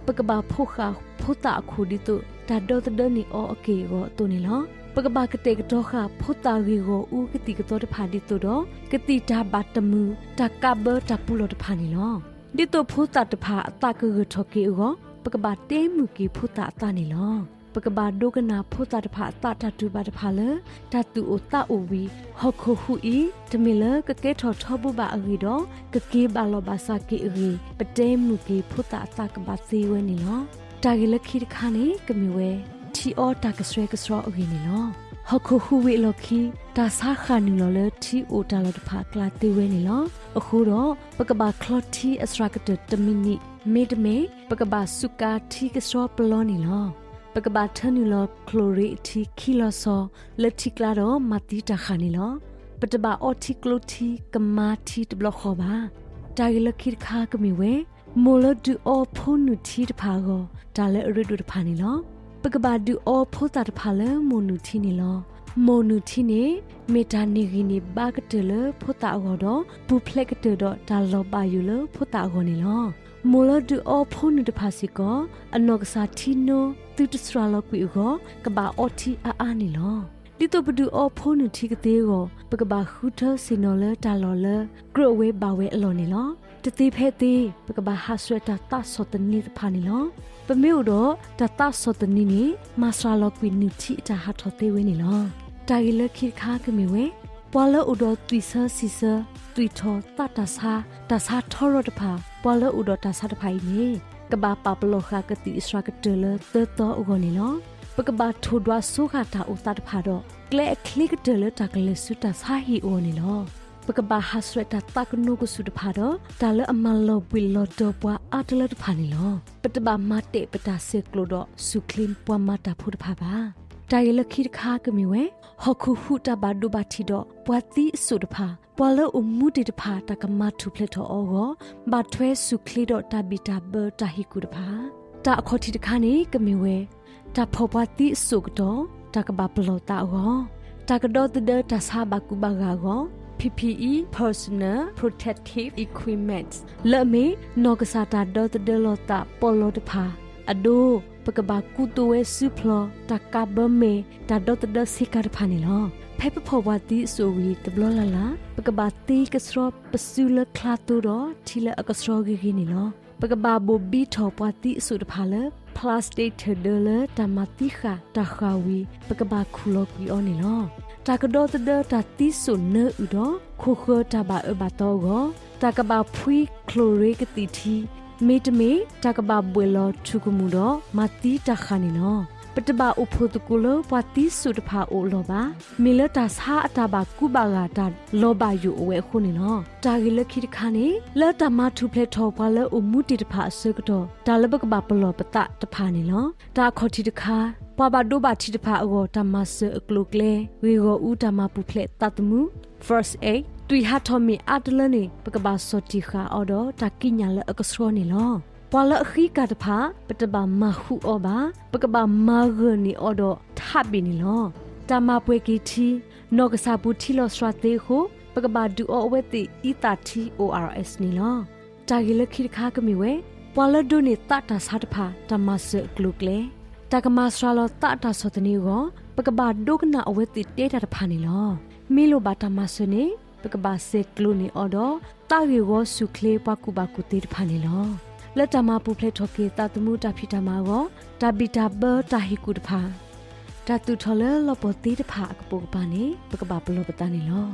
ပကဘၣ်ဖိးဃာ်ဖိသၣ်အခိၣ်ဒ်သိး တၢ်ဒီသဒၢန့ၢ်အီၤအက့ၢ်အဂီၤအသိးန့ၣ်လီၤ. ပကဘၣ်ကတဲာ်ကတီၤဃာ်ဖိသၣ်ဂ့ၢ်ဂီၢ်အူကသံၣ်ကသီတဖၣ်ဒ်သိးဒီး ကသံၣ်တၢ်ဘၣ်တမုာ် တၢ်ကးဘၢတၢ်ပူၤလီၢ်တဖၣ်န့ၣ်လီၤ. ဒ်သိးဖိသၣ်တဖၣ်အသးကဂၢၢ်ထီၣ်က့ၤအဂီၢ် ပကဘၣ်တဲမုာ်က့ၤဖိသၣ်အသးန့ၣ်လီၤ. ပကဘၣ်ဒိကနၣ်ဖိသၣ်တဖၣ်အသးတၢ်တူၢ်ဘၣ်တဖၣ်လၢ တၢ်သူၣ်အိၣ်သးအိၣ်ဝံၤ ဟီၣ်ခိၣ်ဟူးအံၤ တမ့ၢ်လၢကကဲထီၣ်ထီဘိဘၣ်အဂ့ၢ်ဒီး ကက့ၤဘၣ်လီၢ်ဘၣ်စးက့ၤအဂ့ၢ် ပတဲမုာ်က့ၤဖိသၣ်အသးကဘၣ်သ့ဝဲန့ၣ်လီၤ. တၢ်ဂ့ၢ်လၢခံတခါန့ၣ် ကမ့ၢ်ဝဲ ထံအီတၢ်ကဆှဲကဆှီအဂ့ၢ်န့ၣ်လီၤ. ဟီၣ်ခိၣ်ဟူးဝံၤအလီၢ်ခံ တၢ်ဆါဃၣ်နုာ်လီၤလၢထံအိၣ်တၢ်လီၢ်တဖၣ်အကျါသ့ဝဲန့ၣ်လီၤ. အဃိဒီး ပကဘၣ်ချီထံအစှၤကတၢၢ်တမံးနံး, မ့တမ့ၢ် ပကဘၣ်စူးကါထံကဆှီပလီန့ၣ်လီၤ. ပကဘၣ်ထၢနုာ်လီၤချိၣ်ရ့အထံခံလီၤဆီ လၢထံကျါဒီးမၤသံတၢ်ဃၣ်န့ၣ်လီၤ. ပတဘၣ်အီထံကျိထံကမါထံတဘျီဃီဘၣ်. တၢ်ဂ့ၢ်လၢခံတခါကမ့ၢ်ဝဲ မိၢ်လၢဒုးအီဖိနုၢ်ထံတဖၣ်အဂီၢ် တၢ်လၢအရ့ဒိၣ်တဖၣ်န့ၣ်လီၤ. ပကဘၣ်ဒုးအီဖိသၣ်တဖၣ်လၢမိၢ်နုၢ်ထံန့ၣ်လီၤ. မိၢ်နုၢ်ထံန့ၣ် မ့ၢ်တၢ်န့ၢ်ဂံၢ်န့ၢ်ဘါကတၢၢ်လၢဖိသၣ်အဂီၢ်ဒီး ပူၤဖျဲးကတၢၢ်ဒီးတၢ်လီၤဘၣ်ယိၣ်လၢဖိသၣ်အဂီၢ်န့ၣ်လီၤ. မိၢ်လၢဒုးအီဖိနုၢ်တဖၣ်စ့ၢ်ကီး အနီၢ်ကစၢ်ထံနိ သုတစှၤလီၤကွံာ်အဂီၢ် ကဘၣ်အီထံအါအါန့ၣ်လီၤ. ဒ်သိးပဒုးအီဖိနုၢ်ထံကသ့အဂီၢ် ပကဘၣ်ဃုထၢဆ့ၣ်နီၤလၢတၢ်လီၢ်လၢ ကြၢးဝဲဘၣ်ဝဲအလီၢ်န့ၣ်လီၤ. တသ့ဖဲသ့ ပကဘၣ်ဟးဆှဲးတၢ်သးဆီၣ်သနံးတဖၣ်န့ၣ်လီၤ. ပမ့ၢ်အိၣ်ဒီးတၢ်သးဆီၣ်သနံးန့ၣ် မၤစှၤလီၤကွံာ်နုၢ်ထံအတၢ်ဟးထီၣ်သ့ဝဲန့ၣ်လီၤ. တၢ်ဂ့ၢ်လၢခံတခါကမ့ၢ်ဝဲ ပှၤလၢအိၣ်ဒီးသွံၣ်ဆၢစံၣ်ဆၢ သွံၣ်ထီၣ်သးတၢ်ဆါ တၢ်ဆါထီရီၤတဖၣ် ပှၤလၢအိၣ်ဒီးတၢ်ဆါတဖၣ်အံၤန့ၣ် ကဘၣ်ပာ်ပလီၢ်ဃာ်ကသံၣ်အစှၤကတၢၢ်လၢသၢသီအဂီၢ်န့ၣ်လီၤ. ပကဘၣ်ထိၣ်ဒွးဆိဃာ်တၢ်အိၣ်သးတဖၣ်ဒီး ကျဲအချ့ကတၢၢ်လၢတၢ်ကလဲၤဆူတၢ်ဆါဟံၣ်အဂီၢ်န့ၣ်လီၤ. ပကဘၣ်ဟးဆှဲးတၢ်သးကနိကဆူၣ်တဖၣ်ဒီး တၢ်လၢအမၤလီၤဘှံးလီၤတီၤပှၤအါတလၢတဖၣ်န့ၣ်လီၤ. ပတဘၣ်မၤတဲာ်ပတၢ်ဆဲးကျိးဒီးဆူၣ်ချ့ပှၤမၤတၢ်ဖိတဖၣ်ဘၣ်. တၢ်ဂ့ၢ်လၢခံတခါကမ့ၢ်ဝဲ ဟီၣ်ခိၣ်ဟူးတၢ်ဘၣ်ဒိဘၣ်ထံးဒီးပှၤသံအစိၣ်တဖၣ် ပှၤလၢအိၣ်မူဒံးတဖၣ်တၢ်ကမၤထူၣ်ဖျဲးထီၣ်အီၤအဂီၢ် ဘၣ်ထွဲဆူၣ်ချ့ဒီးတၢ်ဘံၣ်တၢ်ဘၢတၢ်ဟ့ၣ်ကူၣ်တဖၣ် တၢ်အခီၣ်ထံးတခါန့ၣ် ကမ့ၢ်ဝဲ တၢ်ဖီၣ်ပှၤသံအစိၣ်ကတီၢ် တၢ်ကဘၣ်ပလီၢ်သးအဂီၢ်, တၢ်ကဒီသဒၢတၢ်ဆါဘၣ်ကူဘၣ်ဂာ်အဂီၢ် P P E, Personal Protective Equipment လၢအမ့ၢ် နီၢ်ကစၢ်တၢ်ဒီသဒၢလီၤသးပီးလီတဖၣ်, အဒိ ပကဘၣ်ကူသိးဝဲစုဖျီ တၢ်ကးဘၢမဲာ် တၢ်ဒီသဒၢဆ့ကၤတဖၣ်န့ၣ်လီၤ. ဖဲပဖီၣ်ပှၤသံအစိၣ်ဝံၤတဘျီလၢ်လၢ် ပကဘၣ်သ့ကဆှီပစုလၢချါသိဒီးထံလၢအကဆှီဂ့ၤဂ့ၤန့ၣ်လီၤ. ပကဘၣ်ဘိၣ်ဘံထီၣ်ပှၤသံအစိၣ်တဖၣ်လၢ plastic ထၢၣ်ဒၢလၢတၢ်မၤသံဃာ်တၢ်ဃာ်ဝံၤ ပကဘၣ်ခူၣ်လီၤကွံာ်အီၤန့ၣ်လီၤ. တၢ်ကဒီသဒၢတၢ်သံစိၣ်နၢအုၣ်ဒီး ခိၣ်ဃၢၤတၢ်ဘၣ်အၢဘၣ်သီအဂီၢ် တၢ်ကဘၣ်ဖှံချိၣ်ရ့ကသံၣ်ထံ မ့တမ့ၢ် တၢ်ကဘၣ်ဘှဲးလီၤထူၣ်ကမူၣ်ဒီးမၤသံတၢ်ဃာ်န့ၣ်လီၤ. ပတဘၣ်အိၣ်ဖှိၣ်သကိးလၢပှၤသံစိၣ်တဖၣ်အအိၣ်အလီၢ်ဘၣ်. မ့ၢ်လၢတၢ်ဆါအတၢ်ဘၣ်ကူဘၣ်ဂာ်တၢ်လီၤဘၣ်ယိၣ်အဝဲအဃိန့ၣ်လီၤ. တၢ်ဂ့ၢ်လၢခံတခါန့ၣ် လၢတၢ်မၤထူၣ်ဖျဲးထီၣ်ပှၤလၢအိၣ်မူဒံးတဖၣ်အဆၢကတီၢ် တၢ်လၢပကဘၣ်ပလီၢ်ပသးတဖၣ်န့ၣ်လီၤ. တၢ်အခီၣ်ထံးတခါ ပှၤဘၣ်ဒိဘၣ်ထံးတဖၣ်အဂီၢ် တၢ်မၤစၢၤအကျိၤအကျဲ ဂ့ၢ်ဂီၢ်အူတၢ်မၤပူၤဖျဲးသးသမူ First Aid သွံၣ်ဟးထီၣ်မ့ၢ်အါတလၢန့ၣ် ပကဘၣ်ဆီၣ်တံၢ်ဃာ်အီၤဒီးတၢ်ကံးညာ်လၢအကဆှီန့ၣ်လီၤ. ပှၤလၢအဃံကၢ်တဖၣ် ပတဘၣ်မၤဃူအီၤဘၣ်. ပကဘၣ်မၤဂၢၢ်န့ၢ်အီၤဒီးထးဘ့ၣ်န့ၣ်လီၤ. တၢ်မၤပှဲၤက့ၤထံ နီၢ်ကစၢ်ပူၤထံလီၤစှၤသ့အဃိ ပကဘၣ်ဒုးအီအဝဲသ့ၣ်အံသၣ်ထံ O R S န့ၣ်လီၤ. တၢ်ဂ့ၢ်လၢခံတခါကမ့ၢ်ဝဲ ပှၤလၢဒိးန့ၢ်သးတၢ်ဆါတဖၣ် တၢ်မၤစၢၤအကျိၤအကျဲ တၢ်ကမၤစှၤလီၤသးအတၢ်ဆီၣ်သနံးအဂီၢ် ပကဘၣ်ဒိကနၣ်အဝဲသ့ၣ်တဲတၢ်တဖၣ်န့ၣ်လီၤ. မ့ၢ်လိၣ်ဘၣ်တၢ်မၤစၢၤန့ၣ် ပကဘၣ်ဆဲးကျိးန့ၢ်အီၤဒီး သးဂ့ၢ်ဝီဆူၣ်ချ့ပှၤကူၣ်ဘၣ်ကူၣ်သ့တဖၣ်န့ၣ်လီၤ. လၢတၢ်မၤပူၤဖျဲးထီၣ်က့ၤသးသမူတၢ်ဖံးတၢ်မၤအဂီၢ် တၢ်ဘံၣ်တၢ်ဘၢတၢ်ဟ့ၣ်ကူၣ်တဖၣ် တၢ်သူၣ်ထီၣ်လၢလီၤပှီၢ်သ့တဖၣ်အကပိာ်ကပၤန့ၣ် ပကဘၣ်ပလီၢ်ပသးန့ၣ်လီၤ.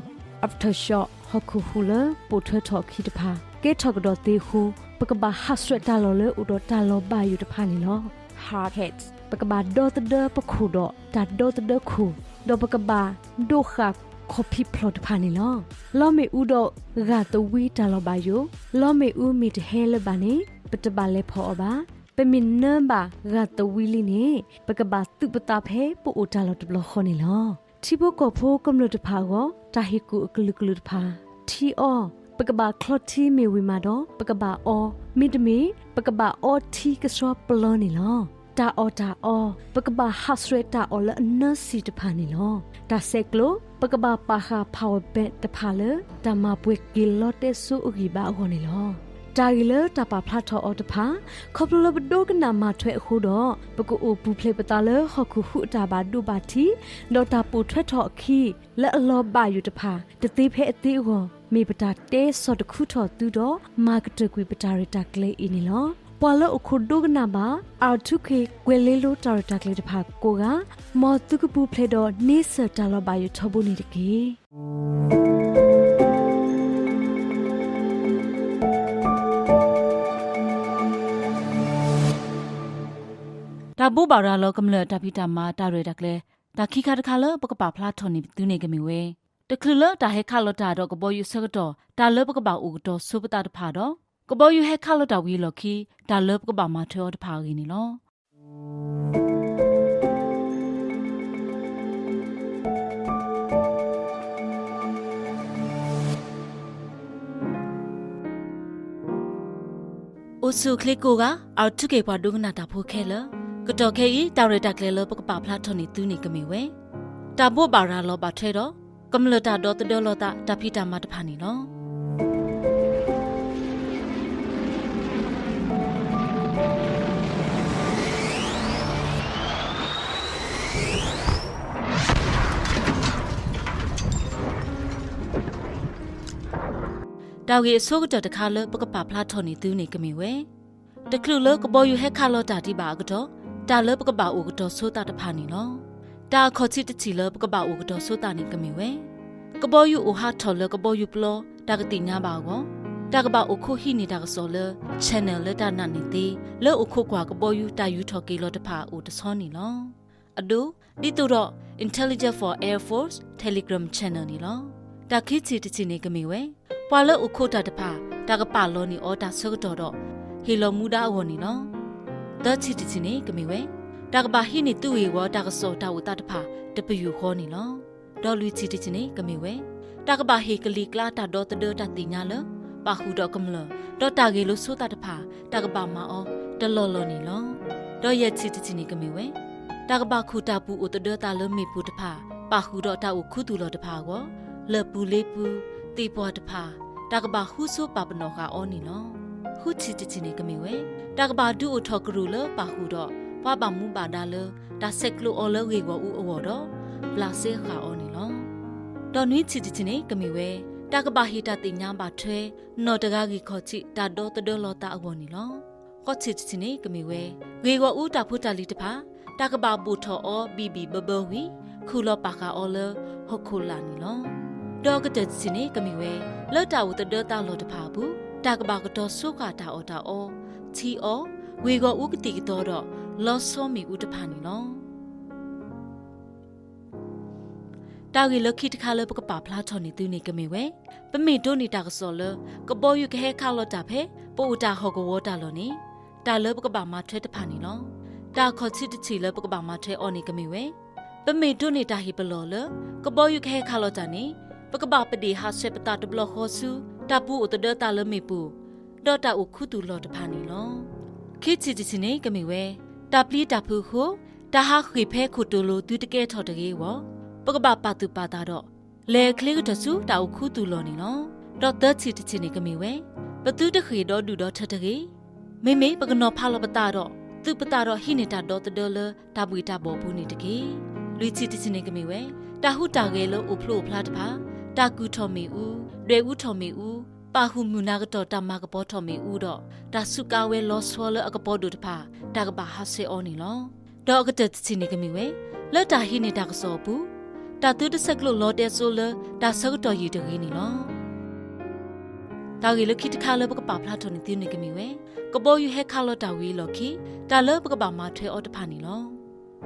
Aftershock ဟီၣ်ခိၣ်ဟူးလၢပိာ်ထွဲထီၣ်အခံတဖၣ် ကဲထီၣ်ကဒီးသ့အဃိ ပကဘၣ်ဟးဆှဲးတၢ်လီၢ်လၢအိၣ်ဒီးတၢ်လီၤဘၣ်ယိၣ်တဖၣ်န့ၣ်လီၤ. Hard hat ပကဘၣ်ဒီသဒၢပခိၣ်ဒီးတၢ်ဒီသဒၢခိၣ် ဒီးပကဘၣ်ဒိးဃာ်ခီၣ်ဖံးဖျီၣ်တဖၣ်န့ၣ်လီၤ. လီမ့ၣ်အူဒီးဂာ်သဝံတၢ်လီၤဘၣ်ယိၣ်, လီမ့ၣ်အူမ့ၢ်တဟဲလၢၤဘၣ်န့ၣ် ပတဘၣ်လဲၤဖီၣ်အီၤဘၣ်. ပမ့ၢ်နၢဘၣ်ဂာ်သဝံလံန့ၣ် ပကဘၣ်သူၣ်ပသးဖဲပအိၣ်တၢ်လီၢ်တဘျီဃီန့ၣ်လီၤ. ထံဖိကီၢ်ဖိကမျၢၢ်တဖၣ်အဂီၢ် တၢ်ဟ့ၣ်ကူၣ်အကလုာ်ကလုာ်တဖၣ် ထံအီၣ်, ပကဘၣ်ချီထံမ့ၢ်ဝံၤမးဒီး ပကဘၣ်အီ, မ့တမ့ၢ် ပကဘၣ်အီထံကဆှီပလီန့ၣ်လီၤ. တၢ်အီၣ်တၢ်အီ, ပကဘၣ်ဟးဆှဲးတၢ်အီၣ်လၢအနၢၤဆံးတဖၣ်န့ၣ်လီၤ. တၢ်ဆဲးကျိး ပကဘၣ်ပာ်ဃာ် power bank တဖၣ်လၢ တၢ်မၤပှဲၤက့ၤလီတဲစိအဂံၢ်ဘါအဂီၢ်န့ၣ်လီၤ. တၢ်ဂ့ၢ်လၢတၢ်ပာ်ဖျါထီၣ်အီၤတဖၣ် ခီဖျိလၢပဒိကနၣ်မၤထွဲအဃိဒီး ပကအိၣ်ပူၤဖျဲးပသးလၢဟီၣ်ခိၣ်ဟူးအတၢ်ဘၣ်ဒိဘၣ်ထံး, ဒီးတၢ်ပိာ်ထွဲထီၣ်အခံ လၢအလီၤဘၣ်ယိၣ်တဖၣ် တသ့ဖဲအသ့အဂီၢ် မ့ၢ်ပတၢ်တဲဆီၣ်တခူထီၣ်သုဒီး မၤကတၢၢ်ကွံာ်ပတၢ်ရဲၣ်တၢ်ကျဲၤအံၤန့ၣ်လီၤ. ပှၤလၢအိၣ်ခိးဒိကနၣ်ဘၣ် R two K ကွဲၤလ့လိတၢ်ရဲၣ်တၢ်ကျဲၤတဖၣ်ကိးဂၤ, မ်သုကပူၤဖျဲးဒီးန့ဆၢၣ်တၢ်လီၤဘၣ်ယိၣ်ထီဘိန့ၣ်တက့ၢ်. တၢ်ဘိးဘၣ်ရၤလီၤကမျၢၢ်တၢ်ဖံးတၢ်မၤတၢ်ရဲၣ်တၢ်ကျဲၤ တၢ်ခံခါတခါလၢပကပာ်ဖျါထီၣ်န့ၢ်သုန့ၣ်ကမ့ၢ်ဝဲ တချုးလၢတၢ်ဟဲခးလီၤတၢ်ဒီးကဘီယူၤအဆၢကတီၢ် တၢ်လၢပကဘၣ်အိၣ်ကတီၤဆိပသးတဖၣ်ဒီး ကဘီယူၤဟဲခးလီၤတၢ်ဝံၤအလီၢ်ခံ တၢ်လၢပကဘၣ်မၤထွဲအီၤတဖၣ်အဂ့ၢ်န့ၣ်လီၤ. အိၣ်ဆူၣ်အိၣ်ချ့ကိးဂၤ R two K ပှၤဒိကနၣ်တၢ်ဖိခဲလၢာ်, ကတီၢ်ခဲအံၤ တၢ်ရဲၣ်တၢ်ကျဲၤလၢပကပာ်ဖျါထီၣ်န့ၢ်သုန့ၣ်ကမ့ၢ်ဝဲ တၢ်ဘိးဘၣ်ရၤလီၤဘၣ်ထွဲဒီး ကမျၢၢ်တၢ်ဒီသဒၢလီၤသးတၢ်ဖံးတၢ်မၤတဖၣ်န့ၣ်လီၤ. တၢ်ဂ့ၢ်အဆိကတၢၢ်တခါလၢပကပာ်ဖျါထီၣ်န့ၢ်သုန့ၣ်ကမ့ၢ်ဝဲ တချုးလၢကဘီယူၤဟဲခးလီၤတၢ်ဒံးဘၣ်အကတီၢ် တၢ်လၢပကဘၣ်အိၣ်ကတီၤဆိသးတဖၣ်န့ၣ်လီၤ. တၢ်အခီၣ်ထံးတထံးလၢပကဘၣ်အိၣ်ကတီၤဆိသးန့ၣ်ကမ့ၢ်ဝဲ ကဘီယူၤအိၣ်ဟးထီၣ်လၢကဘီယူၤပျီ တၢ်ကသ့ၣ်ညါဘၣ်အဂီၢ်, တၢ်ကဘၣ်အိၣ်ခိးဟံးန့ၢ်တၢ်ကစီၣ်လၢ channel လၢတၢ်နာ်န့ၢ်သ့ လၢအိၣ်ခိးကွၢ်ကဘီယူၤတၢ်ယူၤထီၣ်က့ၤလီၤတဖၣ်အိၣ်တဆီန့ၣ်လီၤ. အဒိ, ဒ်သိးဒီး Intelligence for Air Force Telegram Channel န့ၣ်လီၤ. တၢ်ခံထံၣ်တထံၣ်န့ၣ်ကမ့ၢ်ဝဲ ပှၤလၢအိၣ်ခိးတၢ်တဖၣ် တၢ်ကပာ်လီၤန့ၢ်အီၤတၢ်ဆၢကတီၢ်ဒီး ဟ့ၣ်လီၤမူဒါအဂီၢ်န့ၣ်လီၤ. သၢထံၣ်တထံၣ်န့ၣ်ကမ့ၢ်ဝဲ တၢ်ကဘၣ်ဟံးန့ၢ်သုးဂ့ၢ်ဝီတၢ်ကစီၣ်တၢ်အိၣ်သးတဖၣ်တပယူာ်ဃီန့ၣ်လီၤ. ဒီးလွံၢ်ထံၣ်တထံၣ်န့ၣ်ကမ့ၢ်ဝဲ တၢ်ကဘၣ်ဟ့ၣ်ကလံၤကျါတၢ်ဒီသဒၢတၢ်သ့ၣ်ညါလၢ ပာ်ဃုာ်ဒီးကမျၢၢ် ဒီးတၢ်ဂ့ၢ်လိာ်ဆိသးတဖၣ် တၢ်ကဘၣ်မၤအီၤတလီၢ်လီၢ်န့ၣ်လီၤ. ဒီးယဲၢ်ထံၣ်တထံၣ်န့ၣ်ကမ့ၢ်ဝဲ တၢ်ကဘၣ်ခူၣ်တၢ်ပူၤအိၣ်သဒၢသးလၢမ့ၣ်ပိၢ်တဖၣ် ပာ်ဃုာ်ဒီးတၢ်အိၣ်ခူသူၣ်လီၤတဖၣ်အဂီၢ်, လၢၢ်ပူၤလ့ပူၤ, သ့ၣ်ပှၢ်တဖၣ် တၢ်ကဘၣ်ဃူဆိပာ်ပနီၣ်ဃာ်အီၤန့ၣ်လီၤ. ဃုထံၣ်တထံၣ်န့ၣ်ကမ့ၢ်ဝဲ တၢ်ကဘၣ်ဒုးအိၣ်ထီၣ်ကရူၢ်လၢပာ်ဃုာ်ဒီး ပှၤဘၣ်မူဘၣ်ဒါလၢ တၢ်ဆဲးကျိးအီၤလၢဂ့ၢ်ဂီၢ်အူအဂီၢ်ဒီး ဘျးစဲဃာ်အီၤန့ၣ်လီၤ. ဒီးနွံထံၣ်တထံၣ်န့ၣ်ကမ့ၢ်ဝဲ တၢ်ကဘၣ်ဟ့ၣ်တၢ်သ့ၣ်ညါဘၣ်ထွဲ နီၢ်တဂၤဂ့ၢ်ခီၣ်ထံးတၢ်ဒီသဒၢလီၤသးအဂီၢ်န့ၣ်လီၤ. ဃိးထံၣ်တထံၣ်န့ၣ်ကမ့ၢ်ဝဲ ဂ့ၢ်ဂီၢ်အူတၢ်ဖိတၢ်လံၤတဖၣ် တၢ်ကဘၣ်ဘိၣ်ထီၣ်အီၤဘံၣ်ဘံၣ်ဘၢဘၢဝံၤ ခူၣ်လီၤပာ်ဃာ်အီၤလၢဟီၣ်ခိၣ်လာ်န့ၣ်လီၤ. ဒီးကတၢၢ်တထံၣ်န့ၣ်ကမ့ၢ်ဝဲ လၢတၢ်အိၣ်သဒၢသးလီၢ်တဖၣ်အပူၤ တၢ်ကဘၣ်ကတီၤဆိဃာ်တၢ်အီၣ်တၢ်အီ, ထံအီ, ဂ့ၢ်ဂီၢ်အူကသံၣ်ကသီဒီး လီဆီမ့ၣ်အူတဖၣ်န့ၣ်လီၤ. တၢ်ဂ့ၢ်လၢခံတခါလၢပကပာ်ဖျါထီၣ်န့ၢ်သုန့ၣ်ကမ့ၢ်ဝဲ ပမ့ၢ်ဒိးန့ၢ်တၢ်ကစီၣ်လၢ ကဘီယူၤကဟဲခးလီၤတၢ်ဖဲ ပအိၣ်တၢ်ဟီၣ်ကဝီၤတၢ်လီၢ်န့ၣ် တၢ်လၢပကဘၣ်မၤထွဲတဖၣ်န့ၣ်လီၤ. တၢ်အခီၣ်ထံးတထံၣ်လၢပကဘၣ်မၤထွဲအီၤန့ၣ်ကမ့ၢ်ဝဲ ပမ့ၢ်ဒိးန့ၢ်တၢ်ဟ့ၣ်ပလီၢ်လၢ ကဘီယူၤကဟဲခးလီၤတၢ်န့ၣ် ပကဘၣ်ပဒ့ၣ်ဟးဆှဲးပသးတဘျီဃီဆူ တၢ်ပူၤအိၣ်သဒၢသးလၢမ့ၣ်ပိၢ် ဒီးတၢ်အိၣ်ခူသူၣ်လီၢ်တဖၣ်န့ၣ်လီၤ. ခံထံၣ်တထံၣ်န့ၣ်ကမ့ၢ်ဝဲ တၢ်ပျံၤတၢ်ဖုးအဃိ တၢ်ဟးဃ့ၢ်ဖဲခိၣ်တိၤလိၤသုတကဲထီၣ်တဂ့ၤအဂီၢ် ပကဘၣ်ပာ်သူၣ်ပာ်သးဒီး လဲၤအချ့ကတၢၢ်ဆူတၢ်အိၣ်ခူသူၣ်လီၢ်န့ၣ်လီၤ. ဒီးသၢထံၣ်တထံၣ်န့ၣ်ကမ့ၢ်ဝဲ ပသုတဃ့ၢ်ဒီဒူၣ်ဒီထၢတဂ့ၤ. မ့မ့ၢ်ပကနီၤဖးလီၤပသးဒီး သုးပသးဒီးဟံးန့ၢ်တၢ်ဒီသဒၢလၢတၢ်ဘှ့ၣ်တၢ်ဘှီၣ်အပူၤန့ၣ်တက့ၢ်. လွံၢ်ထံၣ်တထံၣ်န့ၣ်ကမ့ၢ်ဝဲ တၢ်ဟူးတၢ်ဂဲၤလၢအိၣ်ဖျိအိၣ်ဖျါတဖၣ်, တၢ်ကုၢ်ထီၣ်မ့ၣ်အူ, ဒွဲၣ်အူထီၣ်မ့ၣ်အူ, ပာ်ဃုာ်မုၢ်နၤကတီၢ်တၢ်မၤကပီၤထီၣ်မ့ၣ်အူဒီး တၢ်စူးကါဝဲလီၤဆီလၢအကပီၤဒိၣ်တဖၣ် တၢ်ကဘၣ်ဟးဆှဲးအီၤန့ၣ်လီၤ. ဒီးအကတၢၢ်တထံၣ်န့ၣ်ကမ့ၢ်ဝဲ လၢတၢ်ဟံးန့ၢ်တၢ်ကစီၣ်အပူၤ တၢ်သုတဆဲးကျိးလီတဲစိလၢတၢ်ဆၢကတီၢ်ယံာ်တဂ့ၤန့ၣ်လီၤ. တၢ်ဂ့ၢ်လၢခံတခါလၢပကပာ်ဖျါထီၣ်န့ၢ်သုန့ၣ်ကမ့ၢ်ဝဲ ကဘီယူၤဟဲခးလီၤတၢ်ဝံၤအလီၢ်ခံ တၢ်လၢပကဘၣ်မၤထွဲအီၤတဖၣ်န့ၣ်လီၤ.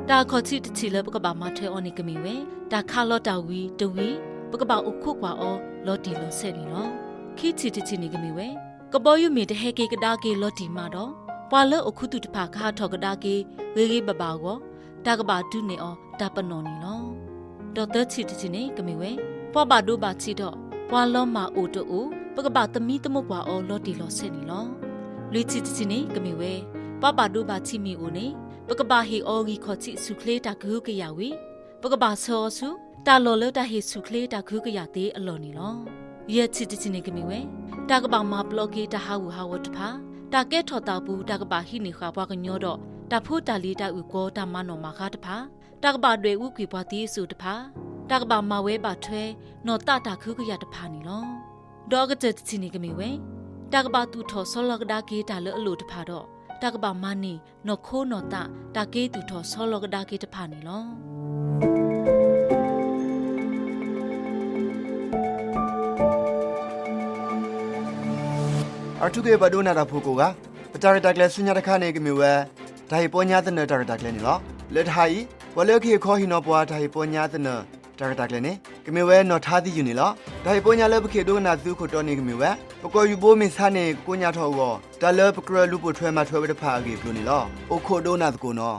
တၢ်အခီၣ်ထံးတထံၣ်လၢပကဘၣ်မၤထွဲအီၤန့ၣ်ကမ့ၢ်ဝဲ တၢ်ခးလီၤတၢ်ဝံၤတဝံၤ ပကဘၣ်အိၣ်ခိးကွၢ်အီၤလီၤတံၢ်လီၤဆဲးန့ၣ်လီၤ. ခံထံၣ်တထံၣ်န့ၣ်ကမ့ၢ်ဝဲ ကဘီယူၤမ့ၢ်တဟဲက့ၤကဒါက့ၤလီၤတံၢ်မးဒီး ပှၤလၢအိၣ်ခူသူၣ်တဖၣ်ကဟးထီၣ်ကဒါက့ၤဂ့ၤဂ့ၤဘၣ်ဘၣ်အဂီၢ် တၢ်ကဘၣ်ဒုးနဲၣ်အီၤတၢ်ပနီၣ်န့ၣ်လီၤ. ဒီးသၢထံၣ်တထံၣ်န့ၣ်ကမ့ၢ်ဝဲ ပှၤဘၣ်ဒိဘၣ်ထံးဒီး ပှၤလီၤမၢ်အိၣ်တအိၣ် ပကဘၣ်သမံသမိးပှၤအီၤလီၤတံၢ်လီၤဆဲးန့ၣ်လီၤ. လွံၢ်ထံၣ်တထံၣ်န့ၣ် ကမ့ၢ်ဝဲ ပှၤဘၣ်ဒိဘၣ်ထံးမ့ၢ်အိၣ်န့ၣ် ပကဘၣ်ဟ့ၣ်အီၤဂံၢ်ခီၣ်ထံးဆူၣ်ချ့တၢ်ကဟုကယာ်ဝံၤ ပကဘၣ်ဆှၢအီၤဆူ တၢ်လီၢ်လၢတၢ်ဟ့ၣ်ဆူၣ်ချ့တၢ်ကဟုကယာ်သ့အလီၢ်န့ၣ်လီၤ. ယဲၢ်ထံၣ်တထံၣ်န့ၣ် ကမ့ၢ်ဝဲ တၢ်ကဘၣ်မၤပျီက့ၤတၢ်ဟးဂူာ်ဟးဂီၤတဖၣ်, တၢ်ကဲထီၣ်သးပူၤ တၢ်ကဘၣ်ဟံးန့ၢ်ဃာ်ပှၤကညီဒီး တၢ်ဖိတၢ်လံၤတၢ်အုၣ်ကီၤတၢ်မၤနီၣ်မၤဃါတဖၣ်, တၢ်ကဘၣ်ဒွဲၣ်အူကွံာ်ပှၤသံအစိၣ်တဖၣ်, တၢ်ကဘၣ်မၤဝဲဘၣ်ထွဲ နီၢ်သးတၢ်ကဟုကယာ်တဖၣ်န့ၣ်လီၤ. ဒီးအကတၢၢ်တထံၣ်န့ၣ် ကမ့ၢ်ဝဲ တၢ်ကဘၣ်သူၣ်ထီၣ်ဆီလီၤကဒါက့ၤတၢ်လၢအလိၣ်တဖၣ်ဒီး တၢ်ကဘၣ်မၤန့ၢ် နီၢ်ခိနီၢ်သး တၢ်က့ၤသူၣ်ထီၣ်ဆီလီၤကဒါက့ၤတဖၣ်န့ၣ်လီၤ. အထူးက့ၤပှၤဒိကနၣ်တၢ်ဖိကိးဂၤ, ပတၢ်ရဲၣ်တၢ်ကျဲၤဆူညါတခါန့ၣ် ကမ့ၢ်ဝဲ တၢ်ဟ့ၣ်ပီညါသနၢၣ်တၢ်ရဲၣ်တၢ်ကျဲၤန့ၣ်လီၤ. လၢတဟါအံၤ ပှၤလၢကဟ့ၣ်ခီဟ့ၣ်နီၤပှၤတၢ်ဟ့ၣ်ပီညါသနၢၣ်တၢ်ရဲၣ်တၢ်ကျဲၤန့ၣ် ကမ့ၢ်ဝဲနီၢ်ထါသံယုၢ်န့ၣ်လီၤ. တၢ်ဟ့ၣ်ပီညါလၢပကဟ့ၣ်ဒိကနၣ်သုခိၣ်တီန့ၣ် ကမ့ၢ်ဝဲ ပကီၢ်ယူၢ်ဘိမ့ၢ်ဆါန့ၣ် ကကိညၢ်ထီၣ်အဂီၢ် တၢ်လၢပကြၢးလူၤပိာ်ထွဲမၤထွဲဝဲတဖၣ်အဂ့ၢ်အကျိၤန့ၣ်လီၤ. အိၣ်ခိးဒိကနၣ်သကိးနီၤ.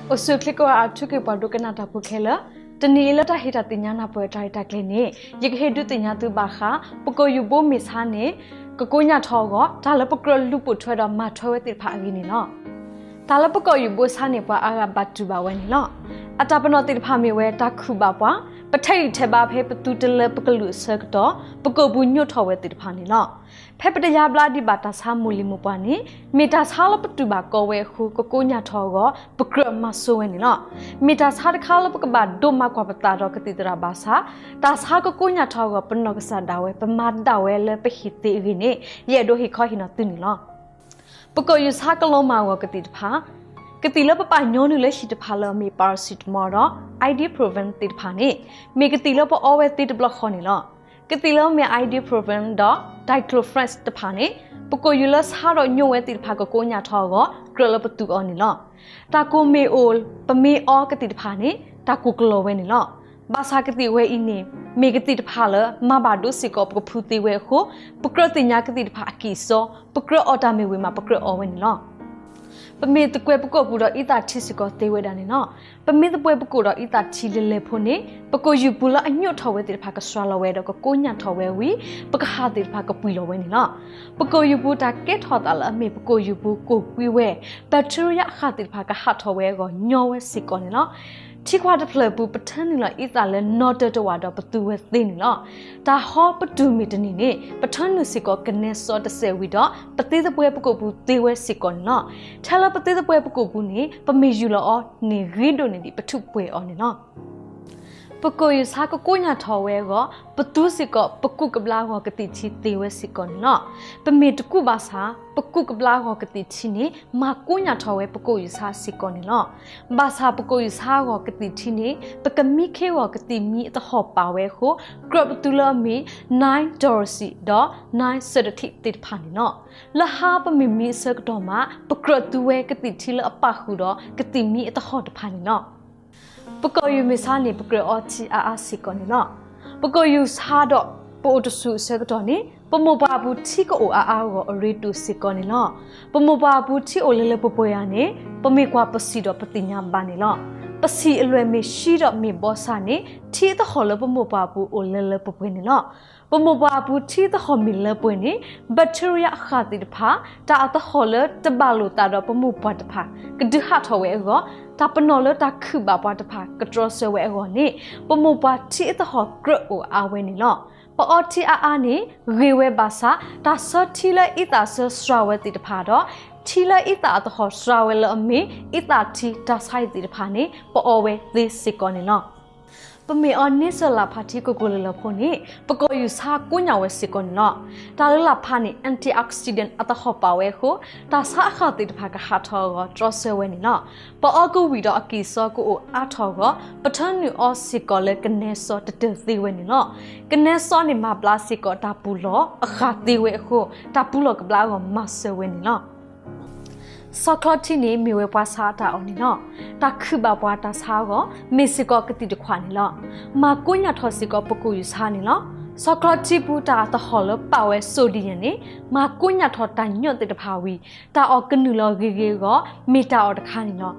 အိၣ်ဆူၣ်ချ့ကိးဂၤ အထူးက့ၤပှၤဒိကနၣ်တၢ်ဖိခဲလၢာ်, တနံၤအံၤလၢတၢ်ဟ့ၣ်တၢ်သ့ၣ်ညါနၢ်ပၢၢ်တၢ်ရဲၣ်တၢ်ကျဲၤန့ၣ် ယကဟ့ၣ်ဒုးသ့ၣ်ညါသုဘၣ်ဃး ပကီၢ်ယူၢ်ဘိမ့ၢ်ဆါန့ၣ် ကကိညၢ်ထီၣ်အဂီၢ် တၢ်လၢပကြၢးလူၤပိာ်ထွဲဒီးမၤထွဲဝဲသ့ၣ်တဖၣ်အဂ့ၢ်န့ၣ်လီၤ. တၢ်လၢပကီၢ်ယူၢ်ဘိဆါန့ၢ်ပှၤအါဂၤဘၣ်တူၢ်ဘၣ်ဝဲန့ၣ်လီၤ. အတၢ်ပနီၣ်သ့ၣ်တဖၣ်မ့ၢ်ဝဲ တၢ်ခုၣ်ဘၣ်ပှၤ, ပထဲးဂံၢ်ထဲးဘါဖဲပသူတလၢပကလုာ်အဆၢကတီၢ် ပကိာ်ပူၤညိးထီၣ်ဝဲသ့ၣ်တဖၣ်န့ၣ်လီၤ. ဖဲပတယါဘျါဒံးဘၣ်တၢ်ဆါမိၢ်လံၤမိၢ်ပှၢ်န့ၣ် မ့ၢ်တၢ်ဆါလၢပတူၢ်ဘၣ်ကီဝဲအဃိ ကကိညၢ်ထီၣ်အဂီၢ် ပကြၢးမၤစိဝဲန့ၣ်လီၤ. မ့ၢ်တၢ်ဆါတခါလၢပကဘၣ်ဒိးမၤကွၢ်ပသးဒီးကသံၣ်သရၣ်ဘၣ်ဆၣ် တၢ်ဆါကကိညၢ်ထီၣ်အဂီၢ် ပနီၢ်ကစၢ်ဒၣ်ဝဲ ပမၤဒၣ်ဝဲလၢပဟ့ၣ်သ့အဂ့ၢ်န့ၣ် ယအဲၣ်ဒိးဟ့ၣ်ခီဟ့ၣ်နီၤသုန့ၣ်လီၤ. ပကီၢ်ယူၢ်ဆါကလီၤမၢ်အဂီၢ်ကသံၣ်တဖၣ်, ကသံၣ်လၢပပာ်ညီနုၢ်လၢဟံၣ်တဖၣ်လၢအမ့ၢ် paracetamol ဒီး ibuprofen သ့ၣ်တဖၣ်န့ၣ် မ့ၢ်ကသံၣ်လၢပအီဝဲသ့တဘျီဃီန့ၣ်လီၤ. ကသံၣ်လၢအမ့ၢ် ibuprofen ဒီး diclofenac တဖၣ်န့ၣ် ပကိာ်ယူၢ်လၢဆါဒီးညိဝဲသ့ၣ်တဖၣ်ကကိညၢ်ထီၣ်အဂီၢ် ကြၢးလၢပသူအီၤန့ၣ်လီၤ. တၢ်ကိၢ်မ့ၢ်အိၣ် ပမ့ၢ်အီကသံၣ်တဖၣ်န့ၣ် တၢ်ကိၢ်ကလီၤဝဲန့ၣ်လီၤ. ဘၣ်ဆၣ်ကသံၣ်ဝဲအံၤန့ၣ် မ့ၢ်ကသံၣ်တဖၣ်လၢ မၤဘၣ်ဒိစ့ၢ်ကီးပကဖုသ့ဝဲအဃိ ပကြၢးသ့ၣ်ညါကသံၣ်တဖၣ်အကံၢ်အစီ, ပကြၢးအီၣ်တၢ်မ့ၢ်ဝံၤမး ပကြၢးအီဝဲန့ၣ်လီၤ. ပမ့ၢ်သပှၢ်ပကိာ်ပူၤဒီးအံသၣ်ထံစ့ၢ်ကီးသ့ဝဲဒၣ်န့ၣ်လီၤ. ပမ့ၢ်သပှၢ်ပကိာ်ဒီးအံသၣ်ထံလၢလၢၢ်ဖိန့ၣ် ပကိာ်ယူၢ်ပူၤလၢအညိးထီၣ်ဝဲသ့ၣ်တဖၣ်ကစှၤလီၤဝဲဒီးကကိညၢ်ထီၣ်ဝဲဝံၤ ပကဟၣ်သ့ၣ်တဖၣ်ကပှံာ်လီၤဝဲန့ၣ်လီၤ. ပကိာ်ယူၢ်ပူၤတၢ်ကဲထီၣ်သးလၢအမ့ၢ်ပကိာ်ယူၢ်ပူၤကိၢ်ကွံဝဲ bacteria အဃၢ်သ့ၣ်တဖၣ်ကဟးထီၣ်ဝဲအဂီၢ်ညီဝဲစ့ၢ်ကီးန့ၣ်လီၤ. ထံခွါတဖျၢၣ်ပူၤ ပထၢနုာ်လီၤအံသၣ်လၢနီတၢၤတဝာ်ဒီးပသူဝဲသ့န့ၣ်လီၤ. တၢ်ဟီပတူၢ်မ့ၢ်တန့ၢ်န့ၣ် ပထၢနုာ်စ့ၢ်ကီးကနဲစီတစဲးဝံၤဒီး ပသ့သပှၢ်ပကိာ်ပူၤသ့ဝဲစ့ၢ်ကီးန့ၣ်လီၤ. ထဲလၢပသ့သပှၢ်ပကိာ်ပူၤန့ၣ် ပမ့ၢ်ယူၢ်လီၤအီၤန့ၢ်ဂ့ၤဒိၣ်န့ၢ်ဒံး ပထူၣ်ပှဲၤအီၤန့ၣ်လီၤ. ပကိာ်ယူၢ်ဆါကကိညၢ်ထီၣ်ဝဲအဂီၢ် ပသူစ့ၢ်ကီး ပကူၣ်ကဘျါဂီၤကသံၣ်ထံသ့ဝဲစ့ၢ်ကီးန့ၣ်လီၤ. ပမ့ၢ်တကူၣ်ဘၣ်ဆၣ် ပကူၣ်ကဘျါဂီၤကသံၣ်ထံန့ၣ် မၤကိညၢ်ထီၣ်ဝဲပကိာ်ယူၢ်ဆါစ့ၢ်ကီးန့ၣ်လီၤ. ဘၣ်ဆၣ်ပကိာ်ယူၢ်ဆါဂီၤကသံၣ်ထံန့ၣ် ပကမံခ့ဂီၤကသံၣ်မံအသဟီၣ်ပာ်ဝဲအဃိ ကြၢးပသူလၢအမ့ၢ် nine tauruci ဒီး nine cerathic သ့ၣ်တဖၣ်န့ၣ်လီၤ. လၢဟါပမ့ၢ်မံအဆၢကတီၢ်မး ပကြၢးသူဝဲကသံၣ်ထံလၢအပာ်ဃုာ်ဒီးကသံၣ်မံအသဟီၣ်တဖၣ်န့ၣ်လီၤ. ပကိာ်ယူၢ်မ့ၢ်ဆါန့ၣ် ပကြၢးအီထံအါအါစ့ၢ်ကီးန့ၣ်လီၤ. ပကိာ်ယူၢ်ဆါဒီးပအိၣ်တဆူၣ်အဆၢကတီၢ်န့ၣ် ပမိၢ်ပှၢ်အပူၤထံကအိၣ်အါအါအဂီၢ်အရ့ဒိၣ်စ့ၢ်ကီးန့ၣ်လီၤ. ပမိၢ်ပှၢ်အပူၤထံအိၣ်လၢလၢပှဲၤပှဲၤဧါန့ၣ် ပမ့ၢ်ကွၢ်ပဆံးဒီးပသ့ၣ်ညါဘၣ်န့ၣ်လီၤ. ပဆံးအလွဲၢ်မ့ၢ်ဆှံဒီးမ့ၢ်ဘီဆၣ်န့ၣ် ထံအသဟီၣ်လၢပမိၢ်ပှၢ်အပူၤအိၣ်လၢလၢပှဲၤပှဲၤန့ၣ်လီၤ. ပမိၢ်ပှၢ်အပူၤထံသဟီၣ်မ့ၢ်လၢပှဲၤန့ၣ် bacteria အဃၢ်သ့ၣ်တဖၣ် တၢ်အသဟီၣ်လၢတဘၣ်လိာ်သးဒီးပမိၢ်ပှၢ်တဖၣ် ကဒုးဟးထီၣ်ဝဲအဂီၢ် တၢ်ပနီၣ်လၢတၢ်ခုၣ်ဘၣ်ပှၤတဖၣ်ကတြီဆၢဝဲအဂီၢ်န့ၣ် ပမိၢ်ပှၢ်ထံအသဟီၣ်ကြၢးအိၣ်အါဝဲန့ၣ်လီၤ. ပအီထံအါအါန့ၣ် ဂ့ၤဝဲဘၣ်ဆၣ် တၢ်ဆၢထံလၢအံသၣ်ဆၢစှၤဝဲသ့ၣ်တဖၣ်ဒီး ထံလၢအံသၣ်အသဟီၣ်စှၤဝဲလၢအမ့ၢ် အံသၣ်ထံတၢ်ဆါဟံၣ်သ့ၣ်တဖၣ်န့ၣ် ပအီဝဲသ့စ့ၢ်ကီးန့ၣ်လီၤ. ပမ့ၢ်အီန့ဆၢၣ်လၣ်ဖးထံကိၢ်ကိၢ်လၢလၢဖိန့ၣ် ပကိာ်ယူၢ်ဆါကိညၢ်ဝဲစ့ၢ်ကီးန့ၣ်လီၤ. တၢ်လၢလၣ်ဖးန့ၣ် antioxidant အသဟီၣ်ပာ်ဝဲအဃိ တၢ်ဆါအဃၢ်သ့ၣ်တဖၣ်ကဟးထီၣ်အဂီၢ်တြီဆၢဝဲန့ၣ်လီၤ. ပအီကဝံၣ်ဒီးအကံၢ်စီကအိၣ်အါထီၣ်အဂီၢ် ပထၢနုာ်အီစ့ၢ်ကီးလၢကနဲစီတတၢၢ်သ့ဝဲန့ၣ်လီၤ. ကနဲစီန့ၣ်မၤဘျါစ့ၢ်ကီးတၢ်ပူၤလီၢ်အဃၢ်သ့ဝဲအဃိ တၢ်ပူၤလီၢ်ကဘျါအဂီၢ်မၤစၢၤဝဲန့ၣ်လီၤ. ဆီချီထံန့ၣ်မ့ၢ်ဝဲပှၤဆါအတၢ်အီၣ်န့ၣ်လီၤ. တၢ်ခုၣ်ဘၣ်ပှၤတၢ်ဆါအဂီၢ် မ့ၢ်စ့ၢ်ကီးကသံၣ်တခွးန့ၣ်လီၤ. မၤကိညၢ်ထီၣ်စ့ၢ်ကီးပကိာ်ယူၢ်ဆါန့ၣ်လီၤ. ဆီချီထံပူၤတၢ်အသဟီၣ်လၢပာ်ဝဲ sodium န့ၣ် မၤကိညၢ်ထီၣ်တၢ်ညိးသ့ၣ်တဖၣ်ဝံၤ တၢ်အီၣ်ကနုာ်လီၤဂ့ၤဂ့ၤအဂီၢ် မ့ၢ်တၢ်အီၣ်တခါန့ၣ်လီၤ.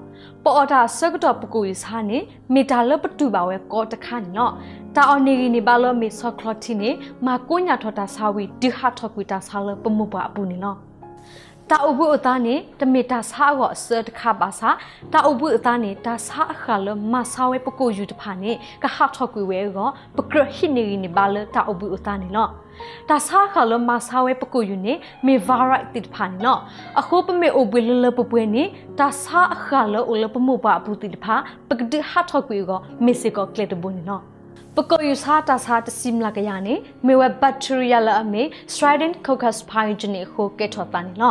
ပအီၣ်တၢ်အဆၢကတီၢ်ပကိၣ်ယူၤဆါန့ၣ် မ့ၢ်တၢ်လၢပတူၢ်ဘၣ်ဝဲကိးတခါန့ၣ်လီၤ. တၢ်အီၣ်န့ၢ်ဂံၢ်န့ၢ်ဘါလၢအမ့ၢ်ဆီချီထံန့ၣ် မၤကိညၢ်ထီၣ်တၢ်ဆါဝံၤ ဒုးဟးထီၣ်ကွံာ်တၢ်ဆါလၢပမိၢ်ပှၢ်အပူၤန့ၣ်လီၤ. တၢ်အိၣ်ဘှံးအိၣ်သါန့ၣ် တမ့ၢ်တၢ်ဆါအဂီၢ်အစၢတခါဘၣ်ဆၣ် တၢ်အိၣ်ဘှံးအိၣ်သါန့ၣ် တၢ်ဆါအဃၢ်လၢမၤဆါဝဲပကိၣ်ယူၤတဖၣ်န့ၣ် ကဟးထီၣ်ကွံာ်ဝဲအဂီၢ် ပကြၢးဟံးန့ၢ်ဂံၢ်န့ၢ်ဘါလၢတၢ်အိၣ်ဘှံးအိၣ်သါန့ၣ်လီၤ. တၢ်ဆါအဃၢ်လၢမၤဆါဝဲပကိၣ်ယူၤန့ၣ် မ့ၢ် virus သ့ၣ်တဖၣ်န့ၣ်လီၤ. အဃိပမ့ၢ်အိၣ်ဘှံးလၢလၢပှဲၤပှဲၤန့ၣ် တၢ်ဆါအဃၢ်လၢအိၣ်လၢပမိၢ်ပှၢ်အပူၤသ့ၣ်တဖၣ် ပကဒုးဟးထီၣ်ကွံာ်အဂီၢ် မ့ၢ်စ့ၢ်ကီးကျဲတဘိန့ၣ်လီၤ. ပကိၣ်ယူၤဆါတၢ်ဆါတဆံမျးကယၤန့ၣ် မ့ၢ်ဝဲ bacteria လၢအမ့ၢ် Strident coccus pyogenes အဃိကဲထီၣ်သးန့ၣ်လီၤ.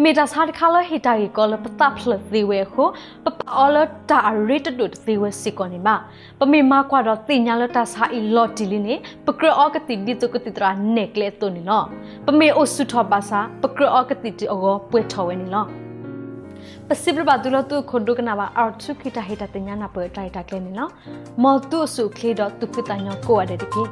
မ့ၢ်တၢ်ဆါတခါလၢဟ့ၣ်တၢ်ဂ့ၢ်ကီလၢပသးဖျၢၣ်သ့ဝဲအဃိ ပပာ်အီၤလၢတၢ်အရ့တဒိၣ်တသ့ဝဲစ့ၢ်ကီးန့ၣ်ဘၣ်. ပမ့ၢ်မၤကွၢ်ဒီးသ့ၣ်ညါလၢတၢ်ဆါအံၤလီၤတံၢ်လံန့ၣ် ပကြၢးအီကသံၣ်ဒ်သိးကသံၣ်သရၣ်နဲၣ်ကျဲအသိးန့ၣ်လီၤ. ပမ့ၢ်အိၣ်ဆူၣ်ထီၣ်ဘၣ်ဆၣ် ပကြၢးအီကသံၣ်တုၤအဂီၢ်ပှဲၤထီၣ်ဝဲန့ၣ်လီၤ. ပစံးဘျုးဘၣ်သုလၢသုအိၣ်ခိးဒိကနၣ်ဘၣ် R two K တၢ်ဟ့ၣ်တၢ်သ့ၣ်ညါနၢ်ပၢၢ်တၢ်ရဲၣ်တၢ်ကျဲၤန့ၣ်လီၤ. မ်သုအိၣ်ဆူၣ်အိၣ်ချ့ဒီးသူၣ်ဖှံသးညီကိးဂၤဒဲးတက့ၢ်.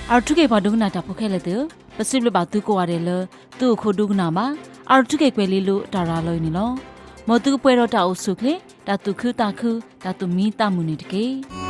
အၣ်ထူခ့ ပှၤဒိကနၣ်တၢ်ဖိခဲလၢာ်သ့ၣ်ဧၢ, ပစံးဘျုးဘၣ်သုကိးဂၤဒဲးလၢ သုအိၣ်ခိးဒိကနၣ်ဘၣ် အၣ်ထူခ့ကွဲၤလ့လိၤတၢ်ရၤလီၤအံၤန့ၣ်လီၤ. မ်သုကပှဲၤဒီးတၢ်အိၣ်ဆူၣ်အိၣ်ချ့, တၢ်သူၣ်ခုသးခု, တၢ်သူၣ်မံသးမုာ်န့ၣ်တက့ၢ်.